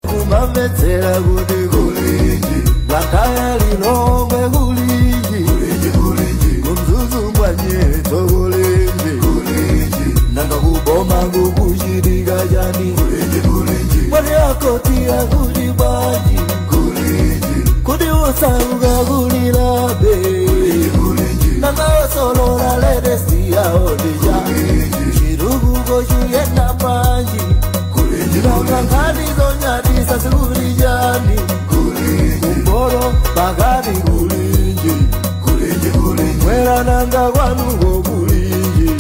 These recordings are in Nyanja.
Kumamvetsera kuti kulinji, Blantyre, Lilongwe kulinji, kuMzuzu mbwanyetso kulinji, nanga kuboma kukuchitika chani? Mwani akoti akuti bwanji? Kuti osauka kulilabe, nanga osolola latest yawo ndija? Chitukuko chiyenda bwanji? Nanga nkhani zonyadisa zikuli chani? Kumboro pakati kulinji, mwera nanga kwanuko kulinji?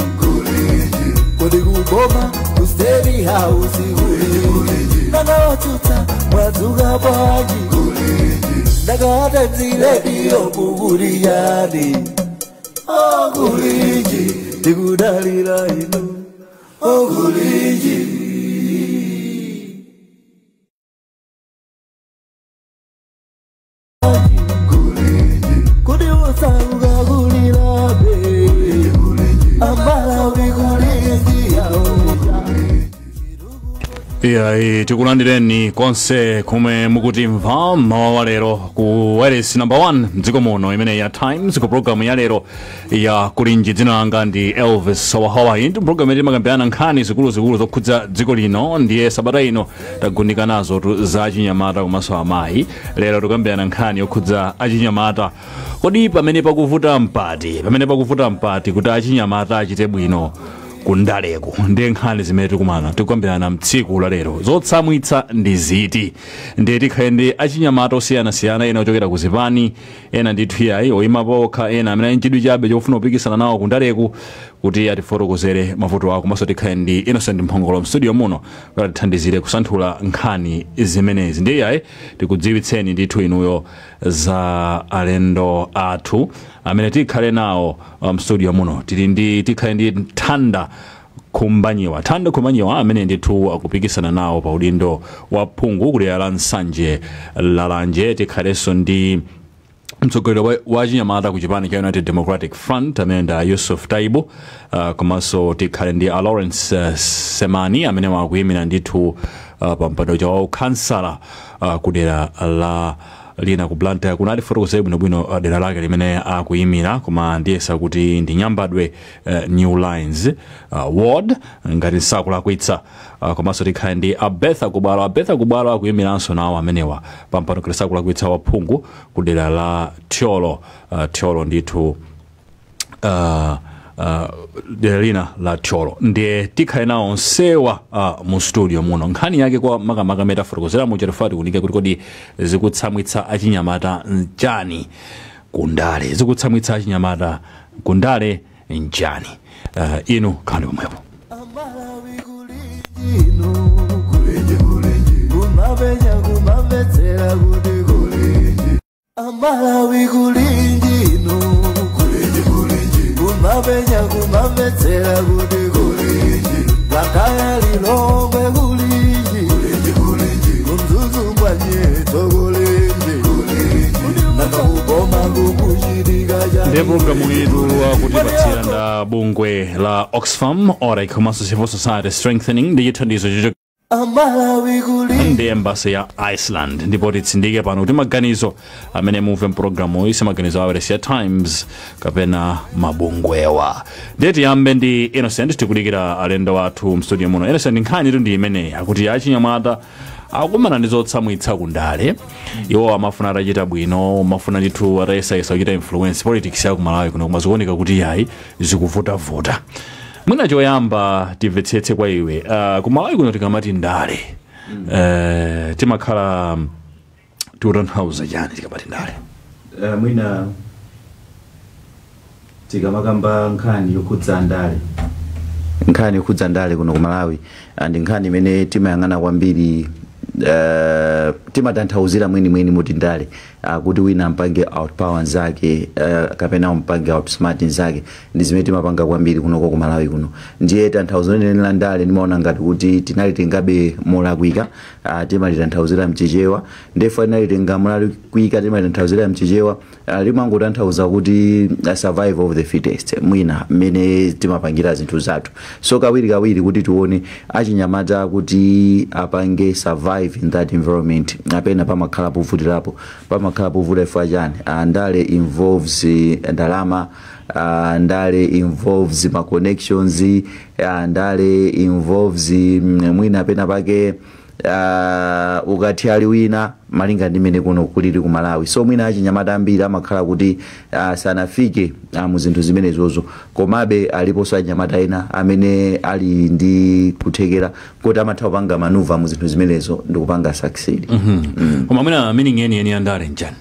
Kodi kuboma ku State House kulinji? Nanga watsutsa mwadzuka bwanji? Ndakatadzilediyo kukuli yani? Okulinji, tikudalira inu, okulinji. Kodi osauka kulilabe, Amalawi kulinji yawo? Iyayi, tikulandireni konse kumwe mukutimva mawa wa lero ku wireless number 1 mdziko muno, imene ya Times, ku programu ya lero ya Kulinji. Dzina langa ndi Elvis Sawahawa. Iyi ndi programu imene timakambirana nkhani zikuluzikulu zokhudza dziko lino. Ndiye sabata ino tagundika nazo tu za achinyamata komanso amayi. Lero tikambirana nkhani yokhudza achinyamata. Kodi pamene pakuvuta mpati? Pamene pakuvuta mpati kuti achinyamata achite bwino kundaleko? Ndiye nkhani zimene tikumana tikukambirana mtsiku la lero. Zotsamwitsa ndi ziti? Ndiye tikhale ndi achinyamata osiyanasiyana, ena ochokera ku zipani, ena ndithu iyayi oyimapo okha, ena amene ali nchidwi chabe chofuna kupikisana nawo kundaleku, kuti atifotokozere mavuto awo. Komanso tikhale ndi Innocent Mphongolo mstudio muno kuti atithandizire kusanthula nkhani zimenezi. Ndiye iyayi, tikudziwitseni ndithu inuyo za alendo athu amene tikhale nawo mstudio muno. Tili ndi Tikhale ndi Thanda Khumbanyiwa, Thanda Khumbanyiwa amene ndithu akupikisana nawo pa udindo wa phungu kulera la Nsanje Lalanje. Tikhalenso ndi mtsogoleri wa chinyamata ku chipani cha United Democratic Front, amene ndi Yusuf Taibu. Komanso tikhale ndi a Lawrence Semani amene wakuyimira ndithu pa mpando wa ukhansala kudera la lina ku Blantyre. Kuno atifotokozere bwinobwino dera lake limene akuyimira, koma ndiyesa kuti ndi Nyambadwe New Lines Ward, ngati nsakulakwitsa. Komanso tikhale ndi Abetha Kubwalo. Abetha Kubwalo akuyimiranso nawo amenewa pampando, ngati sakulakwitsa, waphungu ku dera la Thyolo, Thyolo ndithu, dera lina la Thyolo. Ndiye tikhale nawo onsewa mu studio muno. Nkhani yake kwa makamaka metafotokozera mucherefati kunike kuti kodi zikutsamwitsa achinyamata nchani kundale? Zikutsamwitsa achinyamata kundale nchani? Inu khani pomwepo. Amalawi kulinjino, kumapenya kumamvetsera kuti kulinji. Amalawi kulinjino, kumapenya kumamvetsera kuti kulinji. Blantyre, Lilongwe kulinji, kuMzuzu mbwanyetso kulinji, nanga kuboma kukuchitika chani? Ndiye programu yetu akutipatsira nda bungwe la Oxfam, OREC komanso Civil Society Strengthening ndi chithandizo chocho Amalawi kulinji. ndi embassy ya Iceland. Ndipo titsindike pano kuti maganizo amene mumve mpulogalamu iyi si maganizo a wailesi ya Times kapena mabungwewa. Ndiye tiyambe ndi Innocent, tikudikira alendo athu mstudio muno. Innocent, nkhani tu ndi imeneyi, akuti achinyamata akumana ndi zotsamwitsa kundale. Iwo amafuna atachita bwino, amafuna ndithu atayesayesa kuchita influence politics ya kumalawi kuno, koma zikuoneka kuti yayi, zikuvutavuta. Mwina choyamba timvetsetse kwa iwe, kumalawi kuno tikamati ndale, timakhala tikutanthauza chani tikamati ndale? Mwina tikamakamba nkhani yokhudza ndale, nkhani yokhudza ndale kuno ku Malawi, ndi nkhani imene timayang'ana kwambiri. Timatanthauzira mwenimweni muti ndale kuti wina ampange outpower nzake, kapena umpange outsmart nzake, ndi zimene timapanga kwambiri kunoko ku Malawi kuno. Ndiye tanthauzo lenileni la ndale ndimaona ngati kuti tinalitengabe molakwika. Timalitanthauzira mchichewa, ndefa tinalitenga molakwika, timalitanthauzira mchichewa, limangotanthauza kuti survival of the fittest, mwina mmene timapangira zinthu zathu. So kawirikawiri kuti tione achinyamata kuti apange survive in that environment, apena pamakhala povutirapo, pamakhala povuta. Ifwa chani? Ndale involves ndalama, ndale involves ma connections, ndale involves mwina pena pake ukati ali wina malinga ndi mmene kuno kulili ku Malawi. So mwina achinyamata ambiri amakhala kuti sanafike mu zinthu zimenezozo. Komabe aliponso achinyamata ena amene ali ndi kuthekera kuti amatha kupanga maneuver mu zinthu zimenezo ndi kupanga succeed. Koma mwina meaning yeniyeni ya ndale nchani?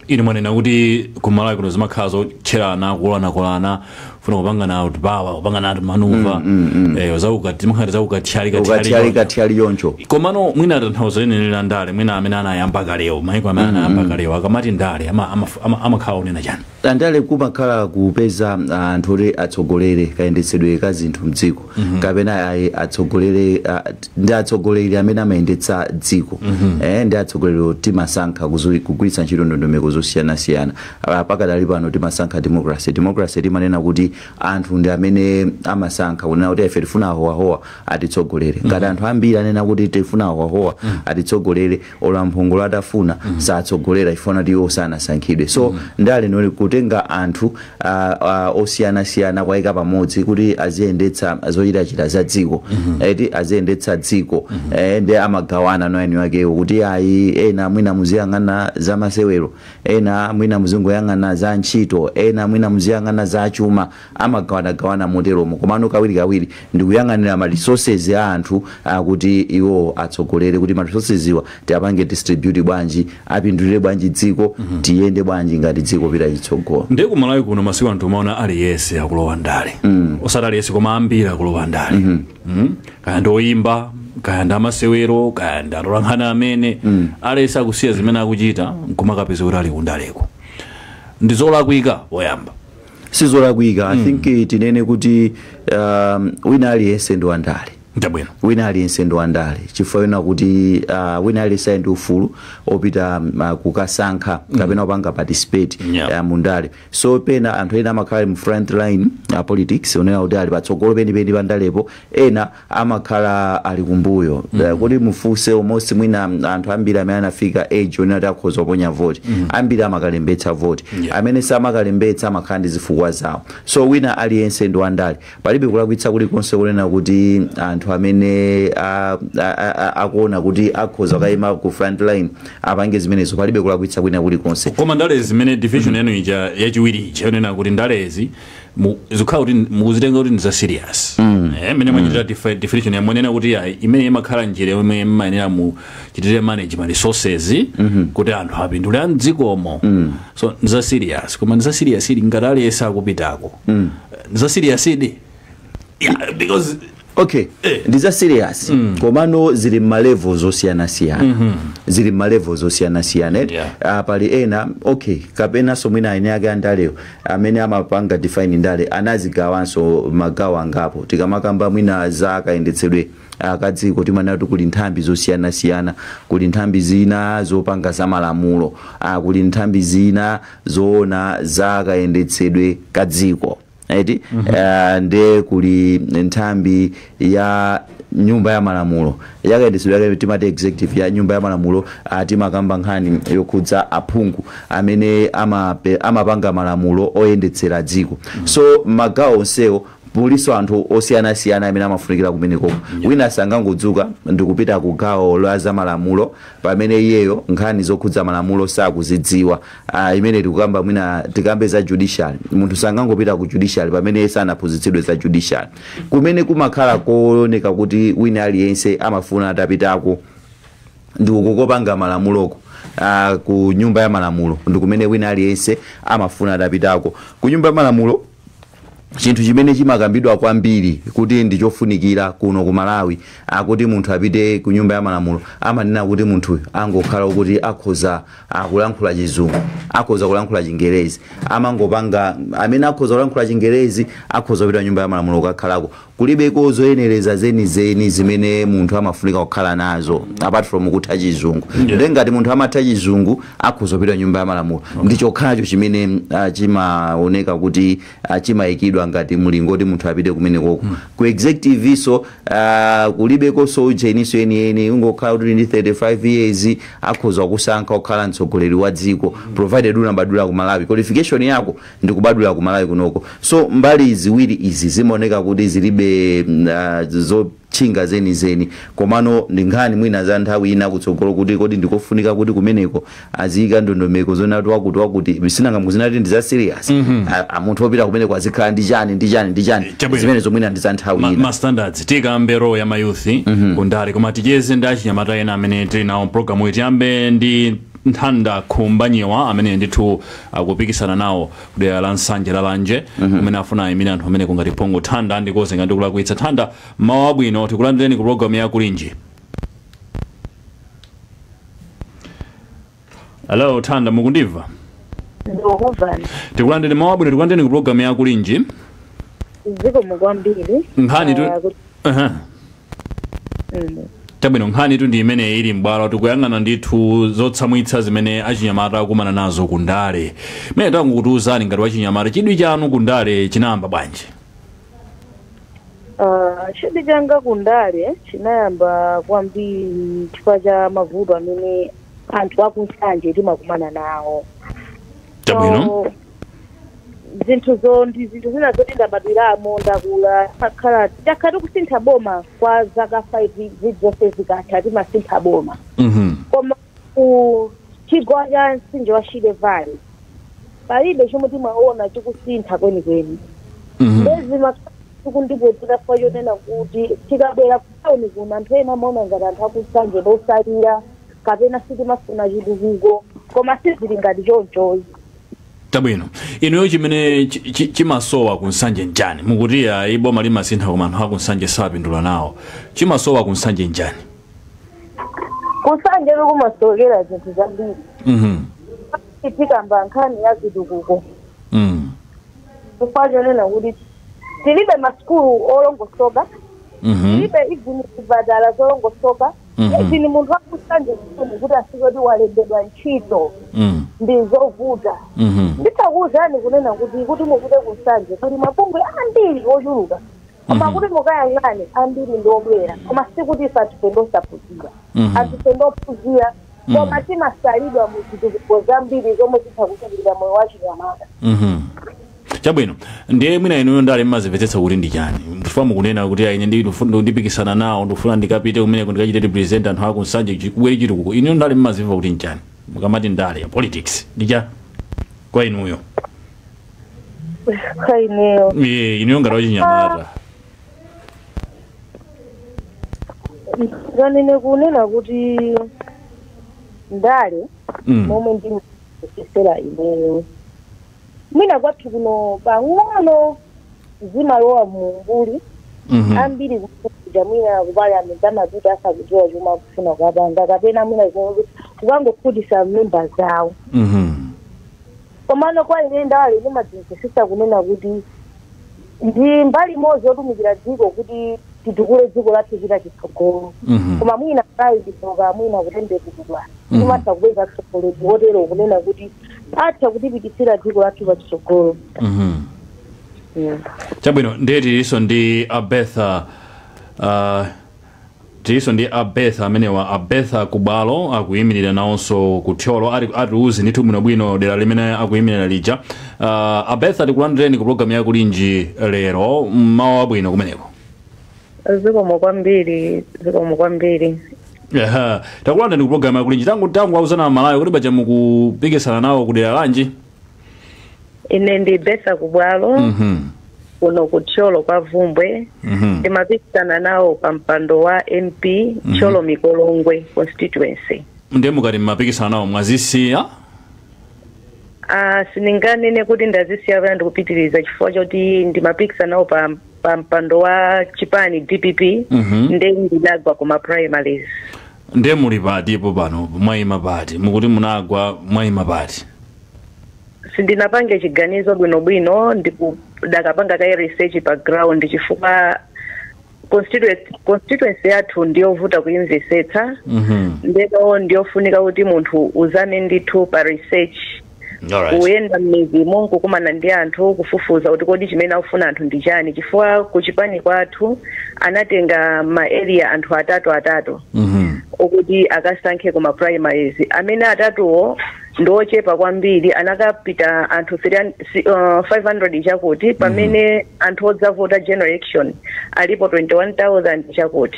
Ine mwanena kuti kumalawi kuno zimakhala zotcherana, kulanakulana, funa kupangana outpower, kupangana maneuver, zaukati zaukathyali. Ukathyali kathyali yoncho. Komano mwina tanthauzo lenileni la ndale, mwina amene anayamba kalewo, maiko amene anayamba kalewo, akamati ndale amakhala onena chani? Andale kumakhala kupeza anthu oti atsogolere kayendetsedwe ka zinthu mdziko, kapena ayi atsogolere, ndi atsogoleri amene amayendetsa dziko. Ndi atsogoleri timasankha kugwiritsa ntchito ndondomeko zosiyanasiyana. Pakadali pano timasankha democracy. Democracy timanena kuti anthu ndi amene amasankha kunena kuti ife tifuna ahowahowa atitsogolere. Ngati anthu ambiri anena kuti tifuna ahowahowa atitsogolere, olo amphongolo atafuna satsogolera, ifuna kuti iwo sanasankhidwe. So ndale ndi kutenga anthu osiyanasiyana kwayika pamodzi kuti aziyendetsa zochitachita za dziko, eti aziyendetsa dziko. Ndi amagawana no eni wakewo kuti ayi, ena mwina muziyang'ana za masewero, ena mwina muzingoyang'ana za ntchito, ena mwina muziyang'ana za chuma. Amagawanagawana moteromo, komano kawirikawiri ndikuyang'anira ma resources a anthu kuti iwo atsogolere kuti ma resources iwa tiapange distribute bwanji, apindulire bwanji dziko, tiyende bwanji ngati dziko pita chitsogolo. Ndiye kumalawi kuno masiku anthu umaona aliyense akulowa ndale, osati aliyense koma ambiri akulowa ndale. Kaya ndi oyimba, kaya ndi amasewero, kaya ndi atolankhani, amene aliyense akusiya zimene akuchita nkumakapeza kuti ali kundaleko. Ndi zolakwika poyamba? Sizolakwika. I think tinene kuti wina aliyense ndi wandale. Wina aliyense ndi wandale chifukwa wina kuti wina aliyense ali ndi ufulu opita kukasankha kapena kupanga participate mundale. So pena anthu ena amakhala mu front line politics, onena kuti ali patsogolo penipeni pandalepo, ena amakhala ali kumbuyo. Kuti mufunse almost mwina anthu ambiri amene anafika age onena kuti akhoza kuponya vote, ambiri amakalembetsa vote. Amene samakalembetsa amakhala ndi zifukwa zawo. So wina aliyense ndi wandale. Palibe kulakwitsa kulikonse kunena kuti anthu amene akuona kuti akhoza kukayima ku front line apange zimenezo. Palibe kulakwitsa kwina kulikonse. Koma ndalezi zimene definition yanu ija yachiwiri ija yonena kuti ndalezi zikukhala kuti mukuzitenga kuti ndi za serious, mene mwachitira definition yamwenena kuti ayi, imene imakhala njira yomwe mmayenera muchitire manage ma resources kuti anthu apindule a mdzikomo. So ndi za serious, koma ndi za serious ili ngati aliyense akupitako, ndi za serious idi, yeah, because Okay, ndi za serious, komano zili mma levels osiyanasiyana, zili mma levels osiyanasiyana. Pali ena, okay, kapenanso mwina ene ake andalewo amene amapanga define ndale anazigawanso magawo angapo. Tikamakamba mwina za kayendetsedwe kadziko, timanena kuti kuli nthambi zosiyanasiyana. Kuli nthambi zina zopanga za malamulo, kuli nthambi zina zoona za kayendetsedwe ka dziko, eti nde kuli nthambi ya nyumba ya malamulo yakayendetsedwe yake timati executive ya nyumba ya malamulo. Timakamba nkhani yokhudza aphungu amene amapanga malamulo oyendetsera dziko. So magawo onsewo muliso anthu osiyanasiyana amene amafunikira kumenekoko. Wina sangangodzuka ndikupita ku gawo la za malamulo pamene iyeyo nkhani zokhudza malamulo sakuzidziwa. Imene tikukamba, mwina tikambe za judiciary, munthu sangangopita ku judiciary pamene iye sanaphunzitsidwe za judiciary. Kumene kumakhala kooneka kuti wina aliyense amafuna atapitako ndikukopanga malamuloko, ku nyumba ya malamulo, ndi kumene wina aliyense amafuna atapitako ku nyumba ya malamulo. Chinthu chimene chimakambidwa kwambiri kuti ndi chofunikira kuno ku Malawi, akuti munthu apite ku Nyumba ya Malamulo, amanena kuti munthuyu angokhala kuti akhoza kulankhula Chizungu, akhoza kulankhula Chingerezi. Amangopanga amene akhoza kulankhula Chingerezi akhoza kupita Nyumba ya Malamulo kukakhalako. Kulibeko zoyenereza zenizeni zimene munthu amafunika kukhala nazo apart from kutha Chizungu. Ndiye ngati munthu amatha Chizungu, akhoza kupita Nyumba ya Malamulo. Ndi chokhacho chimene chimaoneka kuti chimayikidwa ngati mulingo kuti munthu apite kumene koko. Ku executive so kulibekonso ujeniso yeniyeni. Ungokhala kuti ndi 35 years, akhoza kusankha kukhala mtsogoleri wa dziko, provided unabadwira ku Malawi, qualification yako ndi kubadwira ku Malawi kunoko. So mbali ziwiri izi zimaoneka kuti zilibe zotchinga zenizeni. Komano ndi nkhani mwina za nthawi ina kutsogolo, kuti kodi ndikofunika kuti kumeneko aziyika ndondomeko zonati wakuti wakuti, sinanga muzinati ndi za serious, munthu wopita kumeneko azikhala ndi chani, ndi chani, ndi chani. Chabwino. Zimene zomwina ndi za nthawi ina. Ma standards, tikambe role ya ma youth kundale, koma ticheze ndi achinyamata ena amene tili nawo programu iyi. Tiyambe ndi Nthanda Khumbanyiwa, amene ndithu akupikisana nawo kudera la Nsanje Lalanje, kumene afuna ayimire anthu amene kungati phungu. Thanda, ndikoze ngati ndikulakwitsa. Thanda, mawu abwino, tikulandireni ku programu ya Kulinji. Hello Thanda, mukundimva? Ndikukumvani. Tikulandire, mawu abwino, tikulandireni ku programu ya Kulinji. Zikomo kwambiri. Nkhani tu Ah. Chabwino, nkhani tu ndi imene ili m'bwalo. Tikuyang'ana ndithu zotsamwitsa zimene achinyamata akumana nazo kundale. Mene tangokutiuzani, ngati wachinyamata, chidwi chanu kundale chinayamba bwanji? Ah, chidwi changa kundale chinayamba kwambiri chifukwa cha mavuto amene anthu akuNsanje timakumana nawo. Chabwino. So, zinthuzo ndi zinthu zina zoti ndabadwiramo, ndakula, takhala takhala tikusintha boma kwa zaka 5 zilizonse, zikatha timasintha boma. Koma ku chigwa cha mtsinje wa Shire Valley palibe chomwe timaona chikusintha kwenikweni. Ndezi makundipweteka chifukwa chonena kuti tikabwera kutawuni kuno, anthu ena amaona ngati anthu akuNsanje ndosalira kapena sitimafuna chitukuko, koma sizili ngati chonchoyi. Chabwino, inuyo chimene chimasowa kuNsanje njani? Mukuti ayi, boma limasintha koma anthu akuNsanje sapindula nawo. Chimasowa kuNsanje njani? KuNsanje kumasowekera zinthu zambiri. Tikamba nkhani ya zitukuko, chifukwa chonena kuti tilibe masukulu olongosoka, tilibe even zipatala zolongosoka. Even munthu wakuNsanje kuti afike kuti walembedwa ntchito ndi zovuta. Nditakuwuzani kunena kuti mupite kuNsanje kuli mabungwe ambiri ochuluka, koma kuti mukayang'ane, ambiri ndi obwera. Koma sikuti ife anthufe ndosaphunzira, anthufe ndophunzira, koma timasalidwa mu zitukuko zambiri zomwe zitha kuchitira moyo wa chinyamata. Chabwino, ndiye mwina inuyo ndale mmazimvetsetsa kuti ndi chani? Ndifuna mukunena kuti ayi, ine ndipikisana nawo, ndifuna ndikapite kumeneko ndikachite represent anthu akuNsanje, kubwere chitukuko. Inuyo ndale mmazimva kuti nchani? Mukamati ndale ya politics, ndi cha kwa inuyo? Kwa ineyo? Iye, inuyo ngati wachinyamata. Nganene kunena kuti ndale, momwe ndimesesera ineyo, mwina kwathu kuno pang'ono zimalowa mumbuli. Ambiri kuja mwina ku parliament amapita asakudziwa chomwe akufuna kukapanga, kapena mwina kukangokhutisa memba zawo. Komano kwa ine ndale ndimadzimvesesa kunena kuti ndi mbali imodzi yotumikira dziko kuti titukule dziko lathu chita chitsogolo. Koma mwina kayi tisoka mwina kutembekezedwa, timatha kupeza tsogoleri wotero kunena kuti atha kutipikitsira dziko lathu pachitsogolo. Chabwino, ndiye tilinso ndi Abetha amenewa, Abetha Kubalo, akuyimirira nawonso ku Thyolo. Atiuze ndithu bwinobwino dera limene akuyimirira lija. Abetha, tikulandireni ku programu ya Kulinji lero. Mmawa wabwino kumeneko. Zikomo kwambiri, zikomo kwambiri. Aha, takulandirani ku programu ya Kulinji. Tangu auzana Malawi kuti bacha mukupikisana nawo ku dera lanji? Ine ndi Betha Kubwalo, kuno kuThyolo kwa Vumbwe. Ndimapikisana nawo pa mpando wa MP, Thyolo Mikolongwe constituency. Ndiye mukati mmapikisana nawo, mwazisiya? Sindinganene kuti ndazisiya kapena ndikupitiriza, chifukwa choti ndimapikisana nawo pa mpando wa chipani DPP. Nde ndinagwa kuma primaries. Ndiye muli patipo pano? Mwayima pati? Mukuti munagwa, mwayima pati? Sindinapange chiganizo bwinobwino, ndikadakapanga kaye research pa ground, chifukwa constituency yathu ndiyovuta kuimvesetsa. Ndeno ndiyofunika kuti munthu uzame ndithu pa research, kuyenda m'midzimo, nkukumana ndi anthu, kufufuza kuti kodi chimene akufuna anthu ndi chani, chifukwa kuchipani kwathu anatenga ma area anthu atatu atatu okuti akasankhe kuma primaries. Amene atatuwo ndiochepa kwambiri, anakapita anthu 300 500 chakuti, pamene anthu odzavota general election alipo 21,000 chakuti.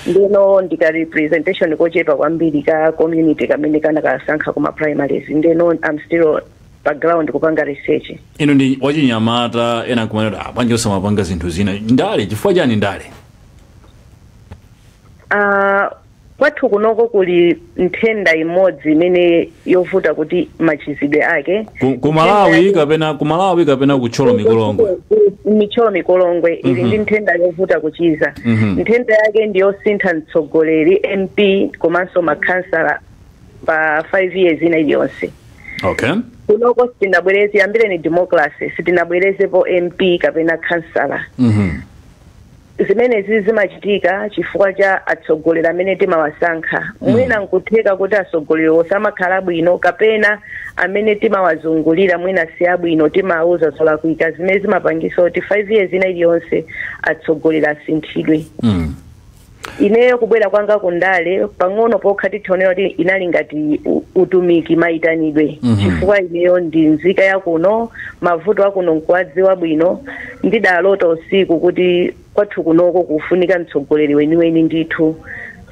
Ndeno ndika representation kochepa kwambiri ka community kamene kanakasankha kuma primaries. Ndeno I'm still pa ground kupanga research. Ino ndi wachinyamata, ena nkumanena kuti, "Ah, bwanji osamapanga zinthu zina, ndale? Chifukwa chani ndale?" Kwathu kunoko kuli nthenda imodzi imene yovuta kuti machizidwe ake. Ku Malawi kapena ku Malawi kapena kuThyolo Mikolongwe? Mithyolo Mikolongwe ili ndi nthenda yovuta kuchiza. Nthenda yake ndiyosintha mtsogoleri, MP komanso makhansala, pa 5 years ina iliyonse. Kunoko sitinabwereze, yambireni democracy, sitinabwerezepo MP kapena kansala. Zimenezi zimachitika chifukwa cha atsogoleri amene timawasankha. Mwina nkutheka kuti atsogoleri osamakhala bwino, kapena amene timawazungulira mwina si abwino, timawuza zolakwika, zimene zimapangisa kuti 5 years ina iliyonse atsogoleri asinthidwe. Ineyo kubwera kwanga kundale, pang'ono pokha tithonera kuti inali ngati utumiki, mayitanidwe, chifukwa ineyo ndi nzika yakuno, mavuto akuno nkuwadziwa bwino. Ndidalota usiku kuti kwathu kunoko kufunika mtsogoleri weniweni ndithu.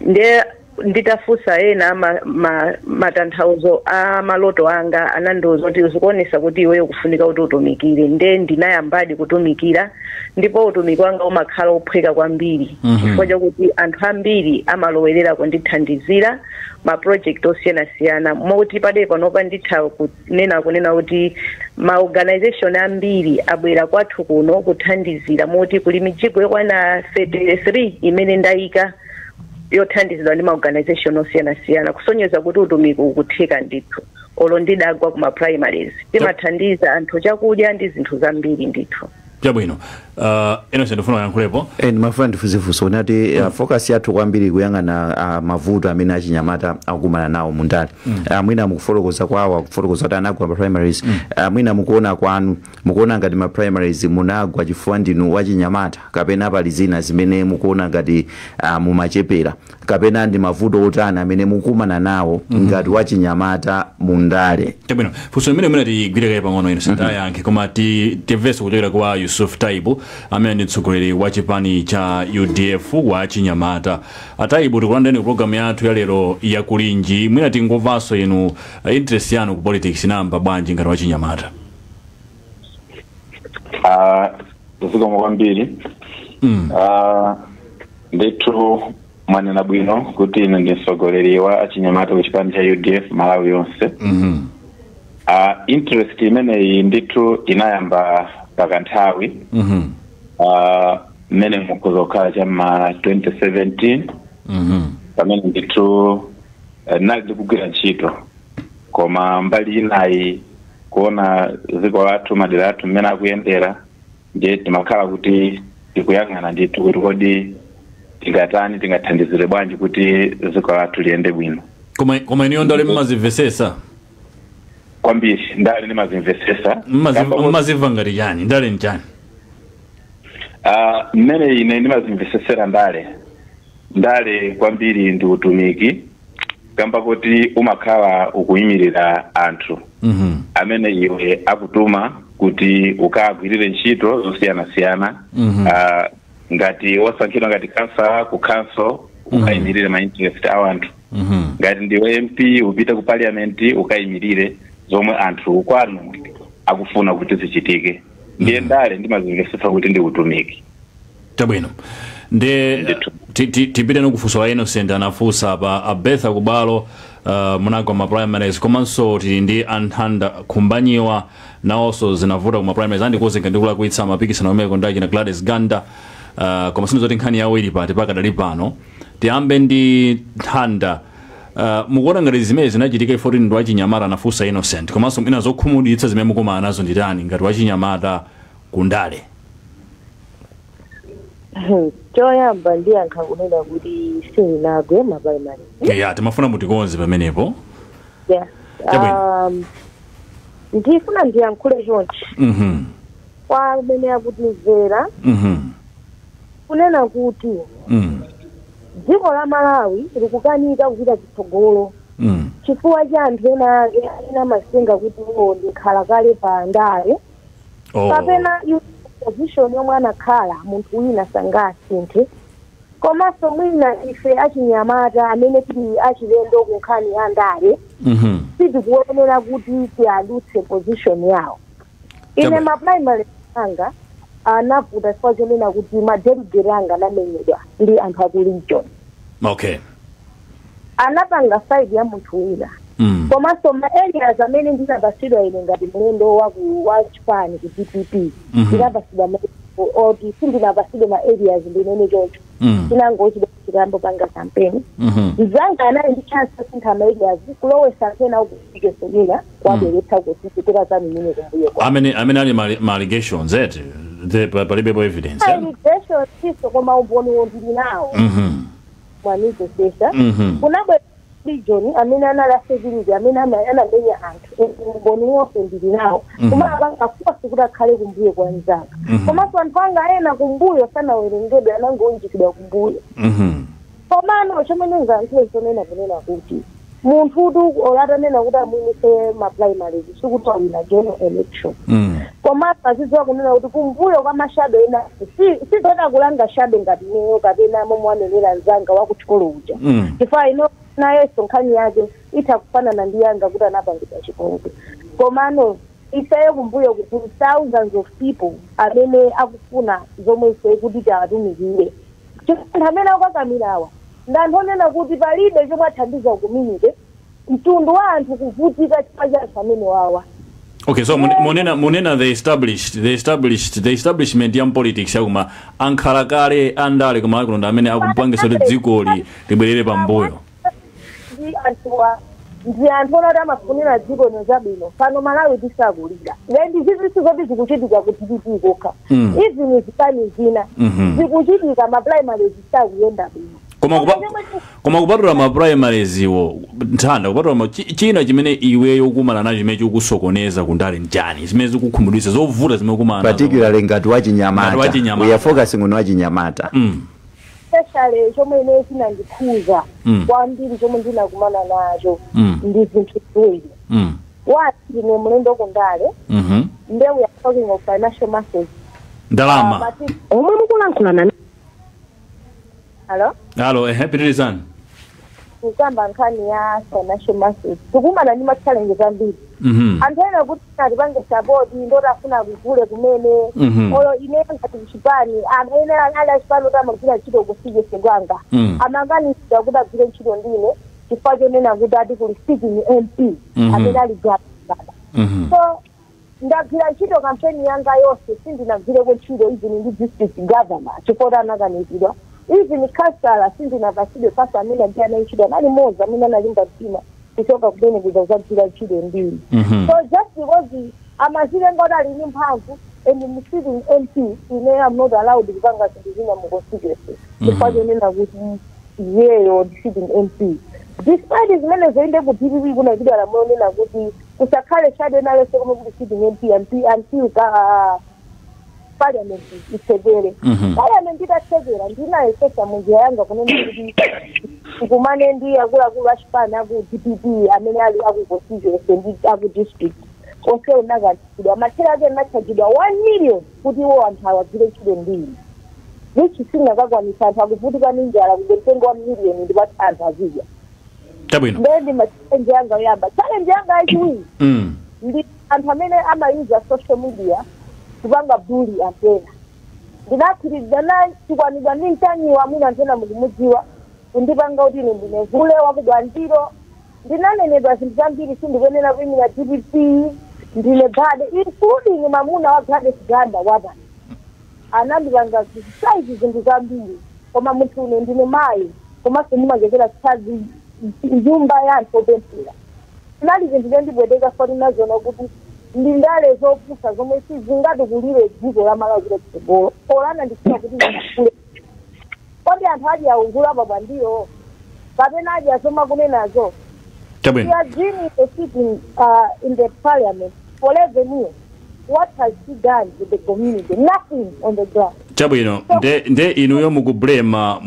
Ndiye nditafunsa ena matanthauzo a maloto anga, anandiwuza kuti zikuonesa kuti iweyo kufunika kuti utumikire. Nde ndinayambadi kutumikira, ndipo utumiki wanga umakhala ophweka kwambiri, chifukwa chakuti anthu ambiri amalowerera kundithandizira ma project osiyanasiyana, moti pade panopa nditha kunena kuti ma organization ambiri abwera kwathu kuno kuthandizira, moti kuli mijigo yokwana 33 imene ndayika yothandizidwa ndi ma organization osiyanasiyana, kusonyeza kuti utumiki ukutheka ndithu. Olo ndidagwa kuma primaries, timathandiza anthu chakudya ndi zinthu zambiri ndithu. Chabwino. Innocent, ndifuna uyankhulepo. Ndimafuna ndifunsefunso unati focus yathu kwambiri kuyang'ana mavuto amene achinyamata akukumana nawo mundale. Mwina mukufotokoza kwawo, akufotokoza kuti anagwa pa primaries. Mwina mukuona kwanu, mukuona ngati ma primaries munagwa chifukwa ndinu wachinyamata, kapena pali zina zimene mukuona ngati mumachepera, kapena ndi mavuto otani amene mukumana nawo ngati wachinyamata mundale? Chabwino, funso limene mwina tigwire kaye pang'ono, Innocent ayankhe, koma timvenso kuchokera kwa Yusuf Taibu amene ndi mtsogoleri wa chipani cha UDF wa chinyamata. Ataibu, tikulandireni ku programu yathu ya lero ya Kulinji. Mwina tingomvanso inu, interest yanu ku politics inayamba bwanji ngati wachinyamata? Zikomo kwambiri. Ndithu mwanena bwino kuti ine ndi mtsogoleri wa achinyamata ku chipani cha UDF Malawi yonse. Interest imeneyi ndithu inayamba pakanthawi, mmene mukhoza kukhala cham'ma 2017, pamene ndithu nali ndikugwira ntchito, koma mbali inayi kuona dziko lathu, madera athu mmene akuyendera, ndiye timakhala kuti tikuyang'ana ndithu kuti kodi tingatani, tingathandizire bwanji kuti dziko lathu liyende bwino. Koma inuyo ndale mmazimvesesa? Kwambiri, ndale ndimazimvesesa. Mmazimva ngati chani? Ndale nchani? Mmene ine ndimazimvesesera ndale, ndale kwambiri ndi utumiki, kamba kuti umakhala ukuyimirira anthu amene iwe akutuma kuti ukagwirire ntchito zosiyanasiyana. Ngati wosankhidwa ngati kansala ku council, ukayimirire ma interest a anthu. Ngati ndiwe MP, upite ku parliament ukayimirire zomwe anthu kwanu akufuna kuti zichitike. Ndiye ndale ndimazimvesesa kuti ndi utumiki. Chabwino, nde Ndithu. Tipite nkufunso la Innocent anafunsa pa Abetha Kubalo. Munagwa ma primaries, komanso tili ndi Anthanda Khumbanyiwa, nawonso zinavuta kuma primaries. Andikuzenga ndikulakwitsa, mapikisano omeko ndi achina Gladys Ganda, koma sinizoti nkhani yawo ili pati pakadali pano. Tiyambe ndi Nthanda. Mukuona ngati zimene zinachitika ifoti ndi wachinyamata, anafunsa Innocent, komanso mwina zokhumudwitsa zimene mukumana nazo nditani ngati wachinyamata kundale? Choyamba ndiyankha kunena kuti sindinagwe ma primary. Ya, timafuna mutikonze pamenepo. Yeah. Chabwino. Ndifuna ndiyankhule chonchi kwa amene akutimvera, kunena kuti dziko la Malawi likukanika kupita chitsogolo chifukwa cha anthu ena ake amene amasenga kuti iwo ndikhala kale pa ndale kapena iwo position yomwe anakhala munthu wina sangasinthe. Komanso mwina ife achinyamata amene tili achilendo ku nkhani ya ndale sitikuyenera kuti tiadutse position yawo. Ine ma primary anga anavuta chifukwa chonena kuti ma delegate anga anamenyedwa ndi anthu aku region. Anapanga side ya munthu wina. Komanso ma areas amene ndinapasidwa ine ngati mlendo wa chipani ku DPP, ndinapasidwa oti sindinapasidwe ma areas, ndinene choncho. Tinangochita chikambo panga campaign. Mzanga anali ndi chance yosintha ma areas, kulowesa ena ukufikesonina, kuwabweretsa kusichitira zamimene kumbuyo kwa Amene ali ma allegations eti, palibepo evidence, eh? Allegations siso, koma umboni ndili nawo. Mwanizesesa. Kunabwera region amene anali a security amene anamenya anthu, umboni wonse ndili nawo. Koma apanga force kuti akhale kumbuyo kwa mzanga. Komanso anthu anga ena kumbuyo sanawerengedwe, anangounjikidwa kumbuyo. Komano chomwe ndingayankhule chonena kunena kuti munthutu olatanena kuti amuyise ma primaries sikuti awina general election. Komanso azidziwa kunena kuti kumbuyo kwa ma shadow ena sizona kulanga shadow ngati ineyo kapena momwe anenera mzanga wakuchikolo uja, chifukwa ino nayenso nkhani yake itha kufanana ndi yanga kuti anapangidwa chipongwe. Komano ifeyo kumbuyo kuti thousands of people amene akufuna zomwe ife kuti tiatumikire, chifukwa anthu amene akukakamirawa ndi anthu onena kuti palibe chomwe athandiza community, mtundu wa anthu kuvutika chifukwa cha anthu amene wawa. Okay, so munena the establishment ya politics yakuma ankhala kale andale koma akuno ndi amene akupangisa kuti dzikoli libwerere pambuyo. Ndi anthuwa ndi anthu onati amafunira dziko lino zabwino? Pano Malawi tisakulira, then zizi sizoti zikuchitika ku DPP kokha. Even zipani zina zikuchitika, ma primaries sakuyenda bwino. Koma kupatula ma primaries iwo, Nthanda, kupatula china chimene iweyo ukumana nacho chimene chikusokoneza kundale njani, zimene zikukhumudwitsa, zovuta zimene ukumana nazo? Particularly ngati wachinyamata. Ngati wachinyamata. We are focusing on wachinyamata. Especially chomwe ine chinandikhuza kwambiri, chomwe ndinakumana nacho, ndi zinthu ziwiri. One, ndine mlendo kundale. Nde we are talking of financial muscles. Ndalama. Omwe mukulankhulana. Hello? Alo, ehe, pitirizani. Kukamba nkhani ya financial muscles, tikumana ndi ma challenges ambiri. Anthu ena kuti atipange support ndoti afuna kugule kumene. Olo ine ngati kuchipani, amene ali achipani kuti amagwira ntchito kusigese kwanga, amanganizidwa kuti agwire ntchito ndine chifukwa chonena kuti ati kuli sitting MP amene ali gaba. So ndagwira ntchito kampeni yanga yonse, sindinagwireko ntchito even ndi district governor chifukwa anakanizidwa. Even kansala sindinapasidwe pasa, amene ndi ana ntchito anali mmodzi amene analimba mtima kuchoka kumene kuza kuzagwira ntchito ndini. So just because amazilenga kuti ali ndi mphamvu and mu sitting MP, ine am not allowed kupanga zinthu zina mu constituency chifukwa chonena kuti iyeyo ndi sitting MP. Despite zimene zoinde, ku DPP kunachidwa lamulo nena kuti kusakhale shadow nalese komwe kuti sitting MP until ka parliament itsekere. Parliament itatsekera, ndinayesesa munjira yanga kunena kuti tikumane ndi akuluakulu achipani aku DPP amene ali aku constituency ndi aku district, onse unakatidwa. Mathera ake nachajidwa 1 million kuti iwo anthu awagwire ntchito ndini, which singakakwanisa. Anthu akuvutika ndi njala, kuti mtengo wa million ndipati anthu azidya? Chabwino. Ndendi ma challenge yanga yoyamba. Challenge yanga yachiwiri ndi anthu amene amayuza social media kupanga bully anthu ena. Ndinaphirizana nachikwanidwa ndi Mtanyiwa, mwina anthu ena mukumudziwa, kundipanga kuti ine ndine vule wakubwandiro. Ndinanenedwa zinthu zambiri, sindikuyenera kuyimira DPP, ndine gade, including mamuna wa Gladys Ganda wapa anandipanga saizi zinthu zambiri. Koma munthu une ndine mayi, komanso ndimachokera chazi nyumba ya anthu opemphera. Tinali zinthu zendibweteka foti nazona kuti ndi ndale zopusa zomwe sizingatikulire dziko la Malawi kuti kutsogolo. Polana ndifuna kuti zikule, kodi anthu adya ungula pabwandiyo kapena adya zomakunenazo? Chabwino. She has been in the sitting in the parliament for 11 years. What has she done with the community? Nothing on the ground. Chabwino, nde inuyo mukublema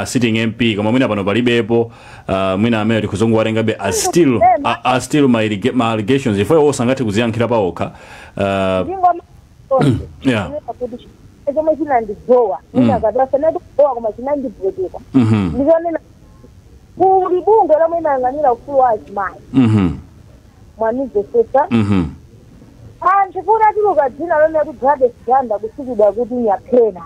sitting MP, koma mwina pano palibepo, mwina amene tikuzongowatengabe as still my allegations ifo iwo sangathe kuziyankhira paokha. Ndingoma kuti chomwe chinandizowa mwina katasa nandikuzowa, koma chinandibweteka ndizonena kuli bungwe lomwe imayang'anira ufulu wa azimayi, mwanizesesa anthu kuti atuluka dzina lomwe kuti Gladys Ganda kusikidwa kuti nyaphena.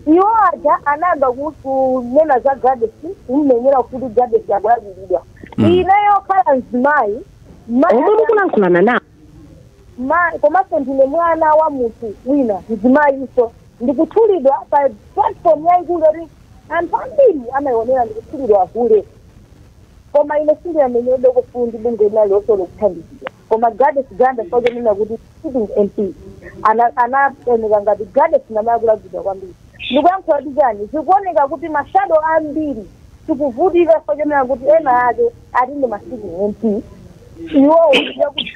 Iwo aja anayamba kunena za Gladys, kummenyera kuti Gladys akulakwilidwa. Ineyo khala mzimayi Omwe mukulankhulana nawo komanso ndine mwana wa munthu wina mzimayiso, ndikuthulidwa pa platform yayikulu yoti anthu ambiri amayionera, ndikuthulidwa kule, koma ine sindinamenyedwe kufundi bungwe linali lonse lokuthandizidwa. Koma Gladys Ganda sokenena kuti sitting MP anaoneka ngati Gladys namayakulakwidwa kwambiri. Ndikuyankhula kuti chani, zikuoneka kuti ma shadow ambiri tikuvutika sokenena kuti ena ake ati ndi ma sitting MP, iwowo yakuti